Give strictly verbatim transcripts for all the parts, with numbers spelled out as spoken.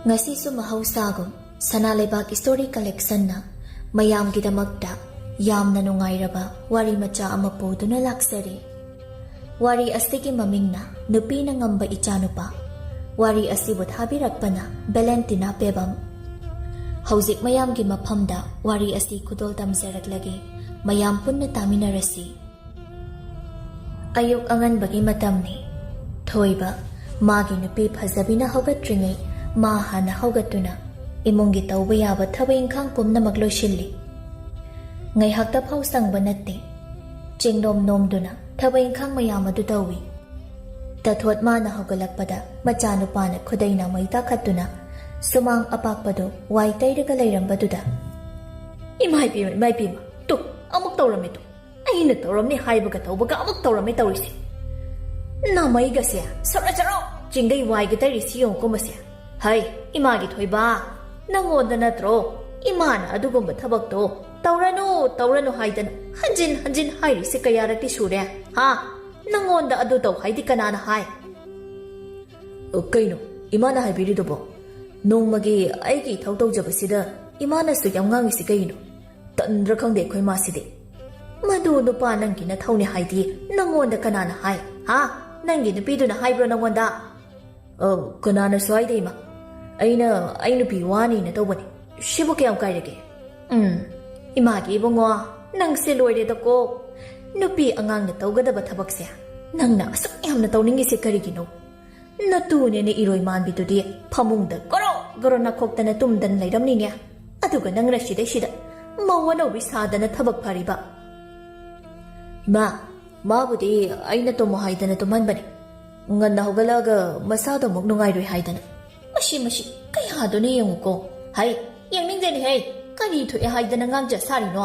ꯉꯁꯤꯁꯨ ꯃꯍꯧꯁꯥꯒꯨꯝ ꯁꯅꯥ ꯂꯩꯕꯥꯛ ꯏꯁꯇꯣꯔꯤ ꯀꯂꯦꯛꯁꯟꯅ ꯃꯌꯥꯝꯒꯤꯗꯃꯛꯇ ꯌꯥꯝꯅ ꯅꯨꯡꯉꯥꯏꯔꯕ ꯋꯥꯔꯤ ꯃꯆꯥ ꯑꯃ ꯄꯨꯗꯨꯅ ꯂꯥꯛꯆꯔꯤ꯫ ꯋꯥꯔꯤ ꯑꯁꯤꯒꯤ ꯃꯃꯤꯡꯅ ꯅꯨꯄꯤꯅ ꯉꯝꯕ ꯏꯆꯥꯅꯨꯄꯥ꯫ ꯋꯥꯔꯤ ꯑꯁꯤꯕꯨ ꯊꯥꯕꯤꯔꯛꯄꯅ ꯚꯦꯂꯦꯟꯇꯤꯅꯥ ꯄꯦꯕꯝ꯫ ꯍꯧꯖꯤꯛ ꯃꯌꯥꯝꯒꯤ ꯃꯐꯝꯗ ꯋꯥꯔꯤ ꯑꯁꯤ ꯈꯨꯗꯣꯜ ꯇꯝꯖꯔꯛꯂꯒꯦ꯫ ꯃꯌꯥꯝ ꯄꯨꯟꯅ ꯇꯥꯃꯤꯟꯅꯔꯁꯤ꯫ ꯑꯌꯨꯛ ꯑꯉꯟꯕꯒꯤ ꯃꯇꯝꯅꯤ꯫ ꯊꯣꯏꯕ, ꯃꯥꯒꯤ ꯅꯨꯄꯤ ꯐꯖꯕꯤꯅ ꯍꯧꯒꯠꯇ꯭ꯔꯤꯉꯩ ꯃꯥ ꯍꯥꯟꯅ ꯍꯧꯒꯠꯇꯨꯅ ꯏꯃꯨꯡꯒꯤ ꯇꯧꯕ ꯌꯥꯕ ꯊꯕꯛ ꯏꯪꯈꯥꯡ ꯄꯨꯝꯅꯃꯛ ꯂꯣꯏꯁꯤꯜꯂꯤ꯫ ꯉꯥꯏꯍꯥꯛꯇ ꯐꯥꯎ ꯁꯪꯕ ꯅꯠꯇꯦ꯫ ꯆꯦꯡꯅꯣꯝ ꯅꯣꯝꯗꯨꯅ ꯊꯕꯛ ꯏꯪꯈꯥꯡ ꯃꯌꯥꯝ ꯑꯗꯨ ꯇꯧꯏ꯫ ꯇꯊꯣꯠ ꯃꯥꯅ ꯍꯧꯒꯠꯂꯛꯄꯗ ꯃꯆꯥꯅꯨꯄꯥꯅ ꯈꯨꯗꯩꯅ ꯃꯩ ꯇꯥꯈꯠꯇꯨꯅ ꯁꯨꯃꯥꯡ ꯑꯄꯥꯛꯄꯗꯨ ꯋꯥꯏ ꯇꯩꯔꯒ ꯂꯩꯔꯝꯕꯗꯨꯗ, "ꯏꯃꯥ ꯏꯕꯦꯝꯃ, ꯏꯃꯥ ꯏꯕꯦꯝꯃ, ꯇꯨ, ꯑꯃꯨꯛ ꯇꯧꯔꯝꯃꯦ ꯇꯨ꯫ ꯑꯩꯅ ꯇꯧꯔꯝꯅꯤ ꯍꯥꯏꯕꯒ ꯇꯧꯕꯒ ꯑꯃꯨꯛ ꯇꯧꯔꯝꯃꯦ ꯇꯧꯔꯤꯁꯦ꯫ ꯅꯃꯩꯒꯁꯦ ꯁꯔ ꯁꯔ ꯆꯤꯡꯒꯩ ꯋꯥꯏꯒ ꯇꯩꯔꯤꯁꯤ ꯌꯦꯡꯉꯨꯀꯣ ꯃꯁꯦ꯫ ꯍꯩ, ꯏꯃꯥꯒꯤ ꯊꯣꯏꯕ, ꯅꯪꯉꯣꯟꯗ ꯅꯠꯇ꯭ꯔꯣ ꯏꯃꯥꯅ ꯑꯗꯨꯒꯨꯝꯕ ꯊꯕꯛꯇꯣ ꯇꯧꯔꯅꯨ, ꯇꯧꯔꯅꯨ ꯍꯥꯏꯗꯅ ꯍꯟꯖꯤꯟ ꯍꯟꯖꯤꯟ ꯍꯥꯏꯔꯤꯁꯦ ꯀꯌꯥꯔꯛꯇꯤ ꯁꯨꯔꯦ? ꯍꯥ? ꯅꯪꯉꯣꯟꯗ ꯑꯗꯨ ꯇꯧ ꯍꯥꯏꯗꯤ ꯀꯅꯥꯅ ꯍꯥꯏ?" "ꯀꯩꯅꯣ ꯏꯃꯥꯅ ꯍꯥꯏꯕꯤꯔꯤꯗꯨꯕꯣ? ꯅꯣꯡꯃꯒꯤ ꯑꯩꯒꯤ ꯏꯊꯧ ꯇꯧꯖꯕꯁꯤꯗ ꯏꯃꯥꯅꯁꯨ ꯌꯥꯝ ꯉꯥꯡꯉꯤꯁꯤ ꯀꯩꯒꯤꯅꯣ? ꯇꯟꯗ꯭ꯔꯥ ꯈꯪꯗꯦ ꯑꯩꯈꯣꯏ ꯃꯥꯁꯤꯗꯤ꯫" "ꯃꯗꯨ ꯅꯨꯄꯥ ꯅꯪꯒꯤ ꯅꯊꯧꯅꯦ ꯍꯥꯏꯗꯤ ꯅꯪꯉꯣꯟꯗ ꯀꯅꯥꯅ ꯍꯥꯏ? ꯍꯥ? ꯅꯪꯒꯤ ꯅꯨꯄꯤꯗꯨꯅ ꯍꯥꯏꯕ꯭ꯔꯣ ꯅꯪꯉꯣꯟꯗ?" "ꯑ, ꯀꯅꯥꯅꯁꯨ ꯍꯥꯏꯗꯦ ꯏꯃꯥ꯫ ꯑꯩꯅ ꯑꯩ ꯅꯨꯄꯤ ꯋꯥꯅꯤꯅ ꯇꯧꯕꯅꯦ꯫ ꯁꯤꯕꯨ ꯀꯌꯥꯝ ꯀꯥꯏꯔꯒꯦ?" "ꯎꯝ, ꯏꯃꯥꯒꯤ ꯏꯕꯨꯡꯉꯣ, ꯅꯪꯁꯦ ꯂꯣꯏꯔꯦꯗꯀꯣ꯫ ꯅꯨꯄꯤ ꯑꯉꯥꯡꯅ ꯇꯧꯒꯗꯕ ꯊꯕꯛꯁꯦ ꯅꯪꯅ ꯑꯁꯨꯛ ꯌꯥꯝꯅ ꯇꯧꯅꯤꯡꯉꯤꯁꯦ ꯀꯔꯤꯒꯤꯅꯣ? ꯅꯇꯨꯅꯦꯅ ꯏꯔꯣꯏ ꯃꯥꯟꯕꯤꯗꯨꯗꯤ ꯐꯃꯨꯡꯗ ꯒꯣꯔꯣ ꯒꯣꯔꯣ ꯅꯥꯈꯣꯛꯇꯅ ꯇꯨꯝꯗꯅ ꯂꯩꯔꯝꯅꯤꯅꯦ꯫ ꯑꯗꯨꯒ ꯅꯪꯅ ꯁꯤꯗꯩꯁꯤꯗ ꯃꯧ ꯑꯅꯧꯕꯤ ꯁꯥꯗꯅ ꯊꯕꯛ ꯐꯔꯤꯕ?" "ꯏꯃꯥ, ꯃꯥꯕꯨꯗꯤ ꯑꯩꯅ ꯇꯨꯝꯃꯣ ꯍꯥꯏꯗꯅ ꯇꯨꯝꯍꯟꯕꯅꯦ꯫ ꯉꯟꯅ ꯍꯧꯒꯠꯂꯛꯑꯒ ꯃꯁꯥꯗꯣ ꯑꯃꯨꯛ ꯅꯨꯡꯉꯥꯏꯔꯣꯏ ꯍꯥꯏꯗꯅ꯫ ꯃꯁꯤ, ꯃꯁꯤ ꯀꯌꯥꯗꯨꯅ ꯌꯦꯡꯉꯨꯀꯣ꯫ ꯍꯩ, ꯌꯦꯡꯅꯤꯡꯗꯦꯅꯦ ꯍꯩ꯫ ꯀꯔꯤ ꯊꯣꯛꯑꯦ ꯍꯥꯏꯗꯅ ꯉꯥꯡꯖ ꯁꯥꯔꯤꯅꯣ?"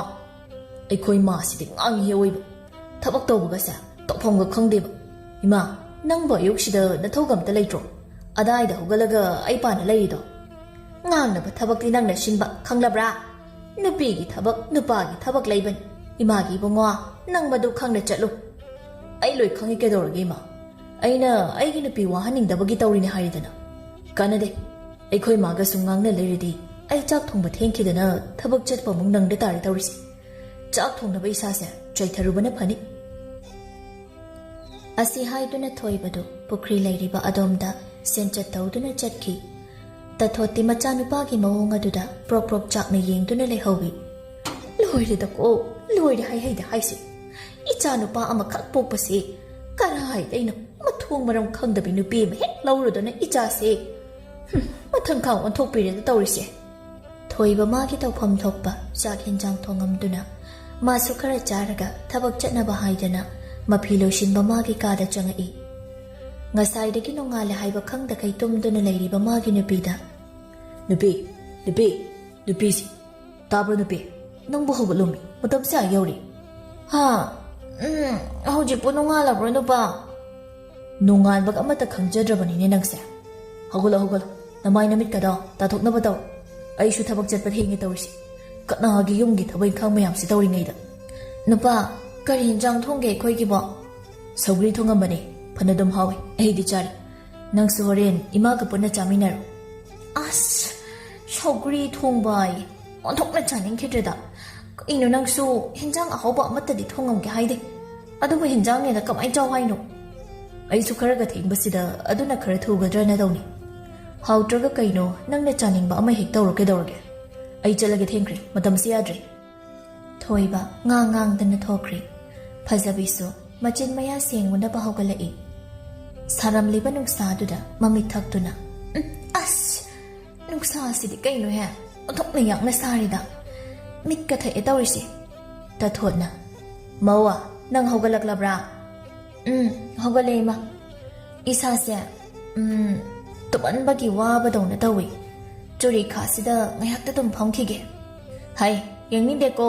ꯑꯩꯈꯣꯏ ꯃꯥꯁꯤꯗꯤ ꯉꯥꯡꯉꯤꯍꯦ ꯑꯣꯏꯕ꯫ ꯊꯕꯛ ꯇꯧꯕꯒꯁꯦ ꯇꯧꯐꯝꯒ ꯈꯪꯗꯦꯕ꯫ "ꯏꯃꯥ, ꯅꯪꯕꯨ ꯑꯌꯨꯛꯁꯤꯗ ꯅꯊꯧꯒ ꯑꯝꯇ ꯂꯩꯇ꯭ꯔꯣ? ꯑꯗꯥꯏꯗ ꯍꯧꯒꯠꯂꯒ ꯑꯩ ꯄꯥꯅ ꯂꯩꯔꯤꯗꯣ?" "ꯉꯥꯡꯅꯕ ꯊꯕꯛꯇꯤ ꯅꯪꯅ ꯁꯤꯟꯕ, ꯈꯪꯂꯕ꯭ꯔꯥ? ꯅꯨꯄꯤꯒꯤ ꯊꯕꯛ, ꯅꯨꯄꯥꯒꯤ ꯊꯕꯛ ꯂꯩꯕꯅꯤ꯫ ꯏꯃꯥꯒꯤ ꯏꯕꯨꯡꯉꯣ, ꯅꯪ ꯃꯗꯨ ꯈꯪꯅ ꯆꯠꯂꯨ꯫" "ꯑꯩ ꯂꯣꯏ ꯈꯪꯉꯤ ꯀꯩꯗꯧꯔꯒꯦ ꯏꯃꯥ? ꯑꯩꯅ ꯑꯩꯒꯤ ꯅꯨꯄꯤ ꯋꯥꯍꯟꯅꯤꯡꯗꯕꯒꯤ ꯇꯧꯔꯤꯅꯦ ꯍꯥꯏꯔꯤꯗꯅ꯫ ꯀꯥꯟꯅꯗꯦ꯫ ꯑꯩꯈꯣꯏ ꯃꯥꯒ ꯁꯨꯝ ꯉꯥꯡꯅ ꯂꯩꯔꯗꯤ ꯑꯩ ꯆꯥꯛ ꯊꯣꯡꯕ ꯊꯦꯡꯈꯤꯗꯅ ꯊꯕꯛ ꯆꯠꯄ ꯑꯃꯨꯛ ꯅꯪꯗ ꯇꯥꯔꯦ ꯇꯧꯔꯤꯁꯦ꯫ ꯆꯥꯛ ꯊꯣꯡꯅꯕ ꯏꯁꯥꯁꯦ ꯆꯩꯊꯔꯨꯕꯅ ꯐꯅꯤ꯫ ꯑꯁꯤ ꯍꯥꯏꯗꯨꯅ ꯊꯣꯏꯕꯗꯨ ꯄꯨꯈ꯭ꯔꯤ ꯂꯩꯔꯤꯕ ꯑꯗꯣꯝꯗ ꯁꯦꯟꯆꯠ ꯇꯧꯗꯨꯅ ꯆꯠꯈꯤ꯫ ꯇꯊꯣꯠꯇꯤ ꯃꯆꯥꯅꯨꯄꯥꯒꯤ ꯃꯑꯣꯡ ꯑꯗꯨꯗ ꯄ꯭ꯔꯣꯛ ꯄ꯭ꯔꯣꯛ ꯆꯥꯛꯅ ꯌꯦꯡꯗꯨꯅ ꯂꯩꯍꯧꯏ꯫ "ꯂꯣꯏꯔꯦꯗꯀꯣ, ꯂꯣꯏꯔꯦ ꯍꯥꯏꯍꯩꯗ ꯍꯥꯏꯁꯦ꯫ ꯏꯆꯥ ꯅꯨꯄꯥ ꯑꯃꯈꯛ ꯄꯣꯛꯄꯁꯤ ꯀꯔꯥꯏꯗꯩꯅꯣ? ꯃꯊꯣꯡ ꯃꯔꯝ ꯈꯪꯗꯕꯤ ꯅꯨꯄꯤ ꯑꯃ ꯍꯦꯛ ꯂꯧꯔꯨꯗꯅ ꯏꯆꯥꯁꯦ꯫ ꯍꯨꯝ, ꯃꯊꯪ ꯈꯥꯡ ꯑꯣꯟꯊꯣꯛꯄꯤꯔꯦꯗ ꯇꯧꯔꯤꯁꯦ꯫" ꯊꯣꯏꯕ ꯃꯥꯒꯤ ꯇꯧꯐꯝ ꯊꯣꯛꯄ ꯆꯥꯛ ꯍꯦꯟꯖꯥꯡ ꯊꯣꯡꯉꯝꯗꯨꯅ ꯃꯥꯁꯨ ꯈꯔ ꯆꯥꯔꯒ ꯊꯕꯛ ꯆꯠꯅꯕ ꯍꯥꯏꯗꯅ ꯃꯐꯤ ꯂꯣꯏꯁꯤꯟꯕ ꯃꯥꯒꯤ ꯀꯥꯗ ꯆꯪꯉꯛꯏ꯫ ꯉꯁꯥꯏꯗꯒꯤ ꯅꯣꯡꯉꯥꯜꯂꯦ ꯍꯥꯏꯕ ꯈꯪꯗꯈꯩ ꯇꯨꯝꯗꯨꯅ ꯂꯩꯔꯤꯕ ꯃꯥꯒꯤ ꯅꯨꯄꯤꯗ, "ꯅꯨꯄꯤ, ꯅꯨꯄꯤ, ꯅꯨꯄꯤꯁꯤ, ꯇꯥꯕ꯭ꯔꯣ ꯅꯨꯄꯤ? ꯅꯪꯕꯨ ꯍꯧꯒꯠꯂꯣꯃꯤ, ꯃꯇꯝꯁꯦ ꯑꯥ ꯌꯧꯔꯦ꯫" "ꯍꯥ? ꯎꯝ, ꯍꯧꯖꯤꯛꯄꯨ ꯅꯣꯡꯉꯥꯜꯂꯕ꯭ꯔꯣ ꯅꯨꯄꯥ?" "ꯅꯣꯡꯉꯥꯟꯕꯒ ꯑꯃꯠꯇ ꯈꯪꯖꯗ꯭ꯔꯕꯅꯤꯅꯦ ꯅꯪꯁꯦ꯫ ꯍꯧꯒꯠꯂꯣ, ꯍꯧꯒꯠꯂꯣ, ꯅꯃꯥꯏ ꯅꯃꯤꯠꯀꯗꯣ ꯇꯥꯊꯣꯛꯅꯕ ꯇꯧ꯫ ꯑꯩꯁꯨ ꯊꯕꯛ ꯆꯠꯄ ꯊꯦꯡꯉꯦ ꯇꯧꯔꯤꯁꯦ꯫ ꯀꯅꯥꯒꯤ ꯌꯨꯝꯒꯤ ꯊꯕꯛ ꯏꯪꯈꯥꯡ ꯃꯌꯥꯝꯁꯤ ꯇꯧꯔꯤꯉꯩꯗ꯫" "ꯅꯨꯄꯥ, ꯀꯔꯤ ꯏꯟꯖꯥꯡ ꯊꯣꯡꯒꯦ ꯑꯩꯈꯣꯏꯒꯤꯕꯣ?" "ꯁꯧꯒ꯭ꯔꯤ ꯊꯣꯡꯉꯝꯕꯅꯦ, ꯐꯅꯗꯨꯝ ꯍꯥꯎꯋꯦ, ꯑꯩꯗꯤ ꯆꯥꯔꯦ꯫ ꯅꯪꯁꯨ ꯍꯣꯔꯦꯟ ꯏꯃꯥꯒ ꯄꯨꯟꯅ ꯆꯥꯃꯤꯟꯅꯔꯣ꯫" "ꯑꯁ, ꯁꯧꯒ꯭ꯔꯤ ꯊꯣꯡꯕ ꯑꯩ ꯑꯣꯟꯊꯣꯛꯅ ꯆꯥꯅꯤꯡꯈꯤꯗ꯭ꯔꯦꯗ꯫ ꯀꯩꯅꯣ, ꯅꯪꯁꯨ ꯍꯦꯟꯖꯥꯡ ꯑꯍꯥꯎꯕ ꯑꯃꯠꯇꯗꯤ ꯊꯣꯡꯉꯝꯒꯦ ꯍꯥꯏꯗꯦ꯫ ꯑꯗꯨꯕꯨ ꯍꯦꯟꯖꯥꯡꯅꯦꯅ ꯀꯃꯥꯏꯅ ꯆꯥꯎ ꯍꯥꯏꯅꯣ?" "ꯑꯩꯁꯨ ꯈꯔꯒ ꯊꯦꯡꯕꯁꯤꯗ ꯑꯗꯨꯅ ꯈꯔ ꯊꯨꯒꯗ꯭ꯔꯅ ꯇꯧꯅꯤ꯫ ꯍꯥꯎꯇ꯭ꯔꯒ ꯀꯩꯅꯣ, ꯅꯪꯅ ꯆꯥꯅꯤꯡꯕ ꯑꯃ ꯍꯦꯛ ꯇꯧꯔꯣ, ꯀꯩꯗꯧꯔꯒꯦ? ꯑꯩ ꯆꯠꯂꯒꯦ, ꯊꯦꯡꯈ꯭ꯔꯦ, ꯃꯇꯝꯁꯤ ꯌꯥꯗ꯭ꯔꯦ꯫" ꯊꯣꯏꯕ ꯉꯥꯡ ꯉꯥꯡꯗꯅ ꯊꯣꯛꯈ꯭ꯔꯦ꯫ ꯐꯖꯕꯤꯁꯨ ꯃꯆꯤꯟ ꯃꯌꯥ ꯁꯦꯡꯉꯨꯅꯕ ꯍꯧꯒꯠꯂꯛꯏ꯫ ꯁꯥꯔꯝꯂꯤꯕ ꯅꯨꯡꯁꯥꯗꯨꯗ ꯃꯃꯤꯠ ꯊꯛꯇꯨꯅ, "ꯎꯝ, ꯑꯁ! ꯅꯨꯡꯁꯥꯁꯤꯗꯤ ꯀꯩꯅꯣꯍꯦ? ꯑꯣꯟꯊꯣꯛꯅ ꯌꯥꯛꯅ ꯁꯥꯔꯤꯗ꯫ ꯃꯤꯠꯀ ꯊꯛꯑꯦ ꯇꯧꯔꯤꯁꯦ꯫" ꯇꯊꯣꯠꯅ, "ꯃꯧ, ꯅꯪ ꯍꯧꯒꯠꯂꯛꯂꯕ꯭ꯔꯥ?" "ꯎꯝ, ꯍꯧꯒꯠꯂꯦ, ꯏꯃꯥ꯫ ꯏꯁꯥꯁꯦ, ꯎꯝ, ꯇꯨꯝꯃꯟꯕꯒꯤ ꯋꯥꯕꯗꯧꯅ ꯇꯧꯏ꯫ ꯆꯨꯔꯤ ꯈꯥꯁꯤꯗ ꯉꯥꯏꯍꯥꯛꯇ ꯑꯗꯨꯝ ꯐꯝꯈꯤꯒꯦ꯫" "ꯍꯩ, ꯌꯦꯡꯅꯤꯡꯗꯦꯀꯣ꯫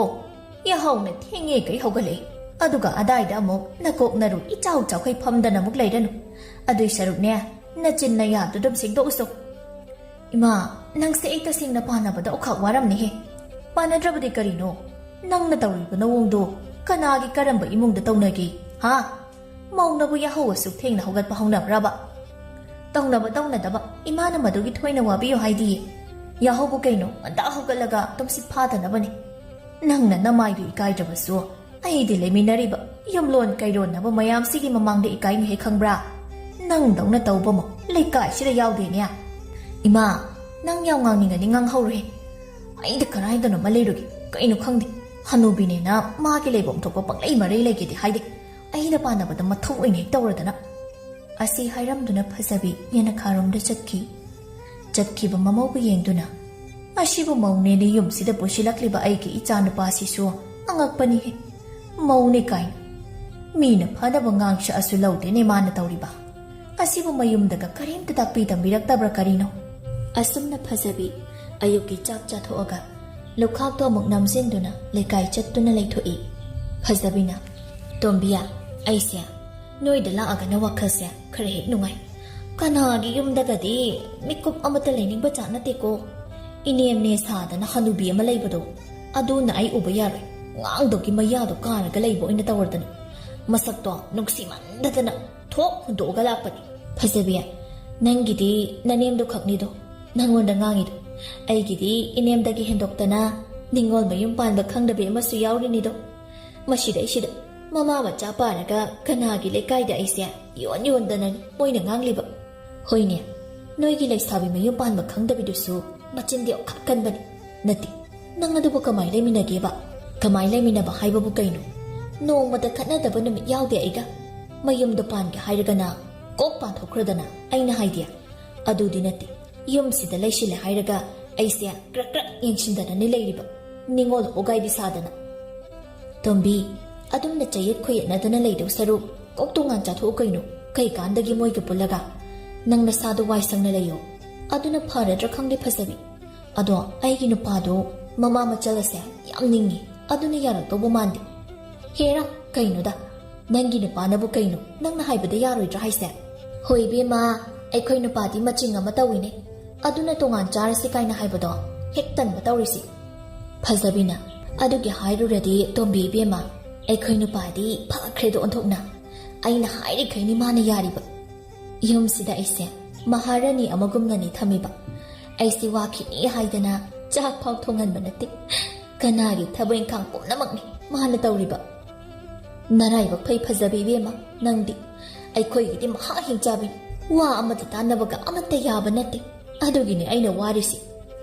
ꯌꯥꯍꯧꯅ ꯊꯦꯡꯉꯦ ꯀꯩ ꯍꯧꯒꯠꯂꯦ꯫ ꯑꯗꯨꯒ ꯑꯗꯥꯏꯗ ꯑꯃꯨꯛ ꯅꯀꯣꯛ ꯅꯔꯨ ꯏꯆꯥꯎ ꯆꯥꯎꯈꯩ ꯐꯝꯗꯅ ꯑꯃꯨꯛ ꯂꯩꯔꯅꯨ꯫ ꯑꯗꯨꯏ ꯁꯔꯨꯛꯅꯦ, ꯅꯆꯤꯟ ꯅꯌꯥꯗꯨ ꯑꯗꯨꯝ ꯁꯦꯡꯗꯣꯛꯎꯆꯣ꯫" "ꯏꯃꯥ, ꯅꯪꯁꯦ ꯑꯩ ꯇꯁꯦꯡꯅ ꯄꯥꯟꯅꯕꯗ ꯑꯣꯈꯥꯛ ꯋꯥꯔꯝꯅꯤꯍꯦ꯫ ꯄꯥꯟꯅꯗ꯭ꯔꯕꯗꯤ ꯀꯔꯤꯅꯣ? ꯅꯪꯅ ꯇꯧꯔꯤꯕ ꯅꯑꯣꯡꯗꯣ ꯀꯅꯥꯒꯤ ꯀꯔꯝꯕ ꯏꯃꯨꯡꯗ ꯇꯧꯅꯒꯦ? ꯍꯥ? ꯃꯧꯅꯕꯨ ꯌꯥꯍꯧ ꯑꯁꯨꯛ ꯊꯦꯡꯅ ꯍꯧꯒꯠꯄ ꯍꯧꯅꯕ꯭ꯔꯕ?" ꯇꯧꯅꯕ ꯇꯧꯅꯗꯕ, ꯏꯃꯥꯅ ꯃꯗꯨꯒꯤ ꯊꯣꯏꯅ ꯋꯥꯕꯤꯌꯨ ꯍꯥꯏꯗꯤꯌꯦ꯫ ꯌꯥꯍꯧꯕꯨ ꯀꯩꯅꯣ, ꯉꯟꯇꯥ ꯍꯧꯒꯠꯂꯒ ꯇꯨꯝꯁꯤꯠ ꯐꯥꯗꯅꯕꯅꯤ꯫ ꯅꯪꯅ ꯅꯃꯥꯏꯗꯨ ꯏꯀꯥꯏꯗ꯭ꯔꯕꯁꯨ, ꯑꯩꯗꯤ ꯂꯩꯃꯤꯟꯅꯔꯤꯕ ꯌꯨꯝꯂꯣꯟ ꯀꯩꯔꯣꯟꯅꯕ ꯃꯌꯥꯝꯁꯤꯒꯤ ꯃꯃꯥꯡꯗ ꯏꯀꯥꯏꯅꯤꯍꯦ, ꯈꯪꯕ꯭ꯔꯥ? ꯅꯪꯗꯧꯅ ꯇꯧꯕꯃꯣ ꯂꯩꯀꯥꯏꯁꯤꯗ ꯌꯥꯎꯗꯦꯅꯦ꯫ ꯏꯃꯥ, ꯅꯪ ꯌꯥꯝ ꯉꯥꯡꯅꯤꯡꯉꯗꯤ ꯉꯥꯡꯍꯧꯔꯨꯍꯦ꯫ ꯑꯩꯗ ꯀꯗꯥꯏꯗꯅꯣꯃ ꯂꯩꯔꯨꯒꯦ꯫ ꯀꯩꯅꯣ ꯈꯪꯗꯦ, ꯍꯅꯨꯕꯤꯅꯦꯅ ꯃꯥꯒꯤ ꯂꯩꯐꯝ ꯊꯣꯛꯄ ꯄꯪꯂꯩ ꯃꯔꯩ ꯂꯩꯒꯦꯗꯤ ꯍꯥꯏꯗꯦ꯫ ꯑꯩꯅ ꯄꯥꯟꯅꯕꯗ ꯃꯊꯧ ꯑꯣꯏꯅ ꯍꯦꯛ ꯇꯧꯔꯗꯅ꯫ ꯑꯁꯤ ꯍꯥꯏꯔꯝꯗꯨꯅ ꯐꯖꯕꯤ ꯌꯦꯅꯈꯥꯔꯣꯝꯗ ꯆꯠꯈꯤ꯫ ꯆꯠꯈꯤꯕ ꯃꯃꯧꯕꯨ ꯌꯦꯡꯗꯨꯅ, "ꯑꯁꯤꯕꯨ ꯃꯧꯅꯦꯅ ꯌꯨꯝꯁꯤꯗ ꯄꯨꯁꯤꯜꯂꯛꯂꯤꯕ ꯑꯩꯒꯤ ꯏꯆꯥ ꯅꯨꯄꯥꯁꯤꯁꯨ ꯑꯉꯛꯄꯅꯤꯍꯦ꯫ ꯃꯧꯅꯦ ꯀꯥꯏꯅ꯫ ꯃꯤꯅ ꯐꯅꯕ ꯉꯥꯡꯁꯛꯑꯁꯨ ꯂꯧꯗꯦꯅꯦ ꯃꯥꯅ ꯇꯧꯔꯤꯕ꯫ ꯑꯁꯤꯕꯨ ꯃꯌꯨꯝꯗꯒ ꯀꯔꯤꯝꯇ ꯇꯥꯛꯄꯤ ꯇꯝꯕꯤꯔꯛꯇꯕ꯭ꯔꯥ ꯀꯔꯤꯅꯣ?" ꯑꯁꯨꯝꯅ ꯐꯖꯕꯤ ꯑꯌꯨꯛꯀꯤ ꯆꯥꯛ ꯆꯥꯊꯣꯛꯑꯒ ꯂꯨꯈꯥꯛꯇꯣ ꯑꯃꯨꯛ ꯅꯝꯁꯤꯟꯗꯨꯅ ꯂꯩꯀꯥꯏ ꯆꯠꯇꯨꯅ ꯂꯩꯊꯣꯛꯏ꯫ ꯐꯖꯕꯤꯅ, "ꯇꯣꯝꯕꯤꯌꯥ, ꯑꯩꯁꯦ ꯅꯣꯏꯗ ꯂꯥꯛꯑꯒꯅ ꯋꯥꯈꯜꯁꯦ ꯈꯔ ꯍꯦꯛ ꯅꯨꯡꯉꯥꯏ꯫ ꯀꯅꯥꯒꯤ ꯌꯨꯝꯗꯒꯗꯤ ꯃꯤꯀꯨꯞ ꯑꯃꯠꯇ ꯂꯩꯅꯤꯡꯕ ꯆꯥꯛ ꯅꯠꯇꯦꯀꯣ꯫ ꯏꯅꯦꯝꯅꯦ ꯁꯥꯗꯅ ꯍꯅꯨꯕꯤ ꯑꯃ ꯂꯩꯕꯗꯣ, ꯑꯗꯨꯅ ꯑꯩ ꯎꯕ ꯌꯥꯔꯣꯏ꯫ ꯉꯥꯡꯗꯧꯒꯤ ꯃꯌꯥꯗꯣ ꯀꯥꯔꯒ ꯂꯩꯕ ꯑꯣꯏꯅ ꯇꯧꯔꯗꯅ꯫ ꯃꯁꯛꯇꯣ ꯅꯨꯡꯁꯤꯃꯟꯗꯗꯅ ꯊꯣꯛ ꯍꯨꯟꯗꯣꯛꯑꯒ ꯂꯥꯛꯄꯅꯤ꯫ ꯐꯖꯕꯤ, ꯅꯪꯒꯤꯗꯤ ꯅꯅꯦꯝꯗꯣ ꯈꯛꯅꯤꯗꯣ ꯅꯪꯉꯣꯟꯗ ꯉꯥꯡꯉꯤꯗꯣ꯫ ꯑꯩꯒꯤꯗꯤ ꯏꯅꯦꯝꯗꯒꯤ ꯍꯦꯟꯗꯣꯛꯇꯅ ꯅꯤꯡꯉꯣꯜ ꯃꯌꯨꯝ ꯄꯥꯟꯕ ꯈꯪꯗꯕꯤ ꯑꯃꯁꯨ ꯌꯥꯎꯔꯤꯅꯤꯗꯣ꯫ ꯃꯁꯤꯗꯩꯁꯤꯗ ꯃꯃꯥ ꯃꯆꯥ ꯄꯥꯔꯒ ꯀꯅꯥꯒꯤ ꯂꯩꯀꯥꯏꯗ ꯑꯩꯁꯦ ꯌꯣꯟ ꯌꯣꯟꯗꯅꯅꯤ ꯃꯣꯏꯅ ꯉꯥꯡꯂꯤꯕ꯫ ꯍꯣꯏꯅꯦ, ꯅꯣꯏꯒꯤ ꯂꯩꯁꯥꯕꯤ ꯃꯌꯨꯝ ꯄꯥꯟꯕ ꯈꯪꯗꯕꯤꯗꯨꯁꯨ ꯃꯆꯤꯟꯗꯤ ꯑꯣꯈꯥꯛ ꯀꯟꯕꯅꯤ꯫ ꯅꯠꯇꯦ, ꯅꯪ ꯑꯗꯨꯕꯨ ꯀꯃꯥꯏ ꯂꯩꯃꯤꯟꯅꯒꯦꯕ? ꯀꯃꯥꯏ ꯂꯩꯃꯤꯟꯅꯕ ꯍꯥꯏꯕꯕꯨ ꯀꯩꯅꯣ? ꯅꯣꯡꯃꯇ ꯈꯠꯅꯗꯕ ꯅꯨꯃꯤꯠ ꯌꯥꯎꯗꯦ ꯑꯩꯒ꯫ ꯃꯌꯨꯝꯗ ꯄꯥꯟꯒꯦ ꯍꯥꯏꯔꯒꯅ ꯀꯣꯛ ꯄꯥꯟꯊꯣꯛꯈ꯭ꯔꯗꯅ ꯑꯩꯅ ꯍꯥꯏꯗꯤ꯫ ꯑꯗꯨꯗꯤ ꯅꯠꯇꯦ, ꯌꯨꯝꯁꯤꯗ ꯂꯩꯁꯤꯜꯂꯦ ꯍꯥꯏꯔꯒ ꯑꯩꯁꯦ ꯀ꯭ꯔꯛ ꯀ꯭ꯔꯛ ꯌꯦꯡꯁꯤꯟꯗꯅꯅꯦ ꯂꯩꯔꯤꯕ, ꯅꯤꯉꯣꯜ ꯍꯣꯒꯥꯏꯕꯤ ꯁꯥꯗꯅ꯫ ꯇꯣꯝꯕꯤ, ꯑꯗꯨꯝꯅ ꯆꯌꯦꯠ ꯈꯣꯏꯌꯦꯠꯅꯗꯅ ꯂꯩꯗꯧ ꯁꯔꯨꯛ ꯀꯣꯛ ꯇꯣꯉꯥꯟ ꯆꯥꯊꯣꯛꯎ ꯀꯩꯅꯣ꯫ ꯀꯩꯀꯥꯟꯗꯒꯤ ꯃꯣꯏꯒ ꯄꯨꯜꯂꯒ? ꯅꯪ ꯅꯁꯥꯗꯣ ꯋꯥꯏ ꯁꯪꯅ ꯂꯩꯌꯣ꯫ ꯑꯗꯨꯅ ꯐꯔꯗ꯭ꯔꯥ ꯈꯪꯗꯦ ꯐꯖꯕꯤ꯫ ꯑꯗꯣ ꯑꯩꯒꯤ ꯅꯨꯄꯥꯗꯣ ꯃꯃꯥ ꯃꯆꯜ ꯑꯁꯦ ꯌꯥꯝ ꯅꯤꯡꯉꯤ, ꯑꯗꯨꯅ ꯌꯥꯔꯛꯇꯧꯕ ꯃꯥꯟꯗꯦ꯫ ꯍꯦꯔꯥ, ꯀꯩꯅꯣꯗ, ꯅꯪꯒꯤ ꯅꯨꯄꯥꯅꯕꯨ ꯀꯩꯅꯣ ꯅꯪꯅ ꯍꯥꯏꯕꯗ ꯌꯥꯔꯣꯏꯗ꯭ꯔꯥ ꯍꯥꯏꯁꯦ? ꯍꯣꯏ ꯏꯕꯦꯝꯃ, ꯑꯩꯈꯣꯏ ꯅꯨꯄꯥꯗꯤ ꯃꯆꯤꯡ ꯑꯃ ꯇꯧꯏꯅꯦ, ꯑꯗꯨꯅ ꯇꯣꯉꯥꯟ ꯆꯥꯔꯁꯤ ꯀꯥꯏꯅ ꯍꯥꯏꯕꯗꯣ ꯍꯦꯛ ꯇꯟꯕ ꯇꯧꯔꯤꯁꯤ꯫ ꯐꯖꯕꯤꯅ, ꯑꯗꯨꯒꯤ ꯍꯥꯏꯔꯨꯔꯗꯤ ꯇꯣꯝꯕꯤ ꯏꯕꯦꯝꯃ, ꯑꯩꯈꯣꯏ ꯅꯨꯄꯥꯗꯤ ꯐꯈ꯭ꯔꯦꯗ ꯑꯣꯟꯊꯣꯛꯅ꯫ ꯑꯩꯅ ꯍꯥꯏꯔꯤꯈꯩꯅꯤ ꯃꯥꯅ ꯌꯥꯔꯤꯕ꯫ ꯌꯨꯝꯁꯤꯗ ꯑꯩꯁꯦ ꯃꯍꯥꯔꯥꯅꯤ ꯑꯃꯒꯨꯝꯅꯅꯤ ꯊꯝꯃꯤꯕ꯫ ꯑꯩꯁꯤ ꯋꯥꯈꯤꯅꯤ ꯍꯥꯏꯗꯅ ꯆꯥꯛ ꯐꯥꯎ ꯊꯣꯡꯍꯟꯕ ꯅꯠꯇꯦ꯫ ꯀꯅꯥꯒꯤ ꯊꯕꯛ ꯏꯪꯈꯥꯡ ꯄꯨꯝꯅꯃꯛꯅꯤ ꯃꯥꯅ ꯇꯧꯔꯤꯕ꯫ ꯅꯔꯥꯏꯕꯛ ꯐꯩ ꯐꯖꯕꯤ ꯏꯕꯦꯝꯃ, ꯅꯪꯗꯤ꯫ ꯑꯩꯈꯣꯏꯒꯤꯗꯤ ꯃꯍꯥ ꯍꯤꯡꯆꯥꯕꯤꯅꯤ꯫ ꯋꯥ ꯑꯃꯗ ꯇꯥꯟꯅꯕꯒ ꯑꯃꯠꯇ ꯌꯥꯕ ꯅꯠꯇꯦ꯫ ꯑꯗꯨꯒꯤꯅꯤ ꯑꯩꯅ ꯋꯥꯔꯤꯁꯤ꯫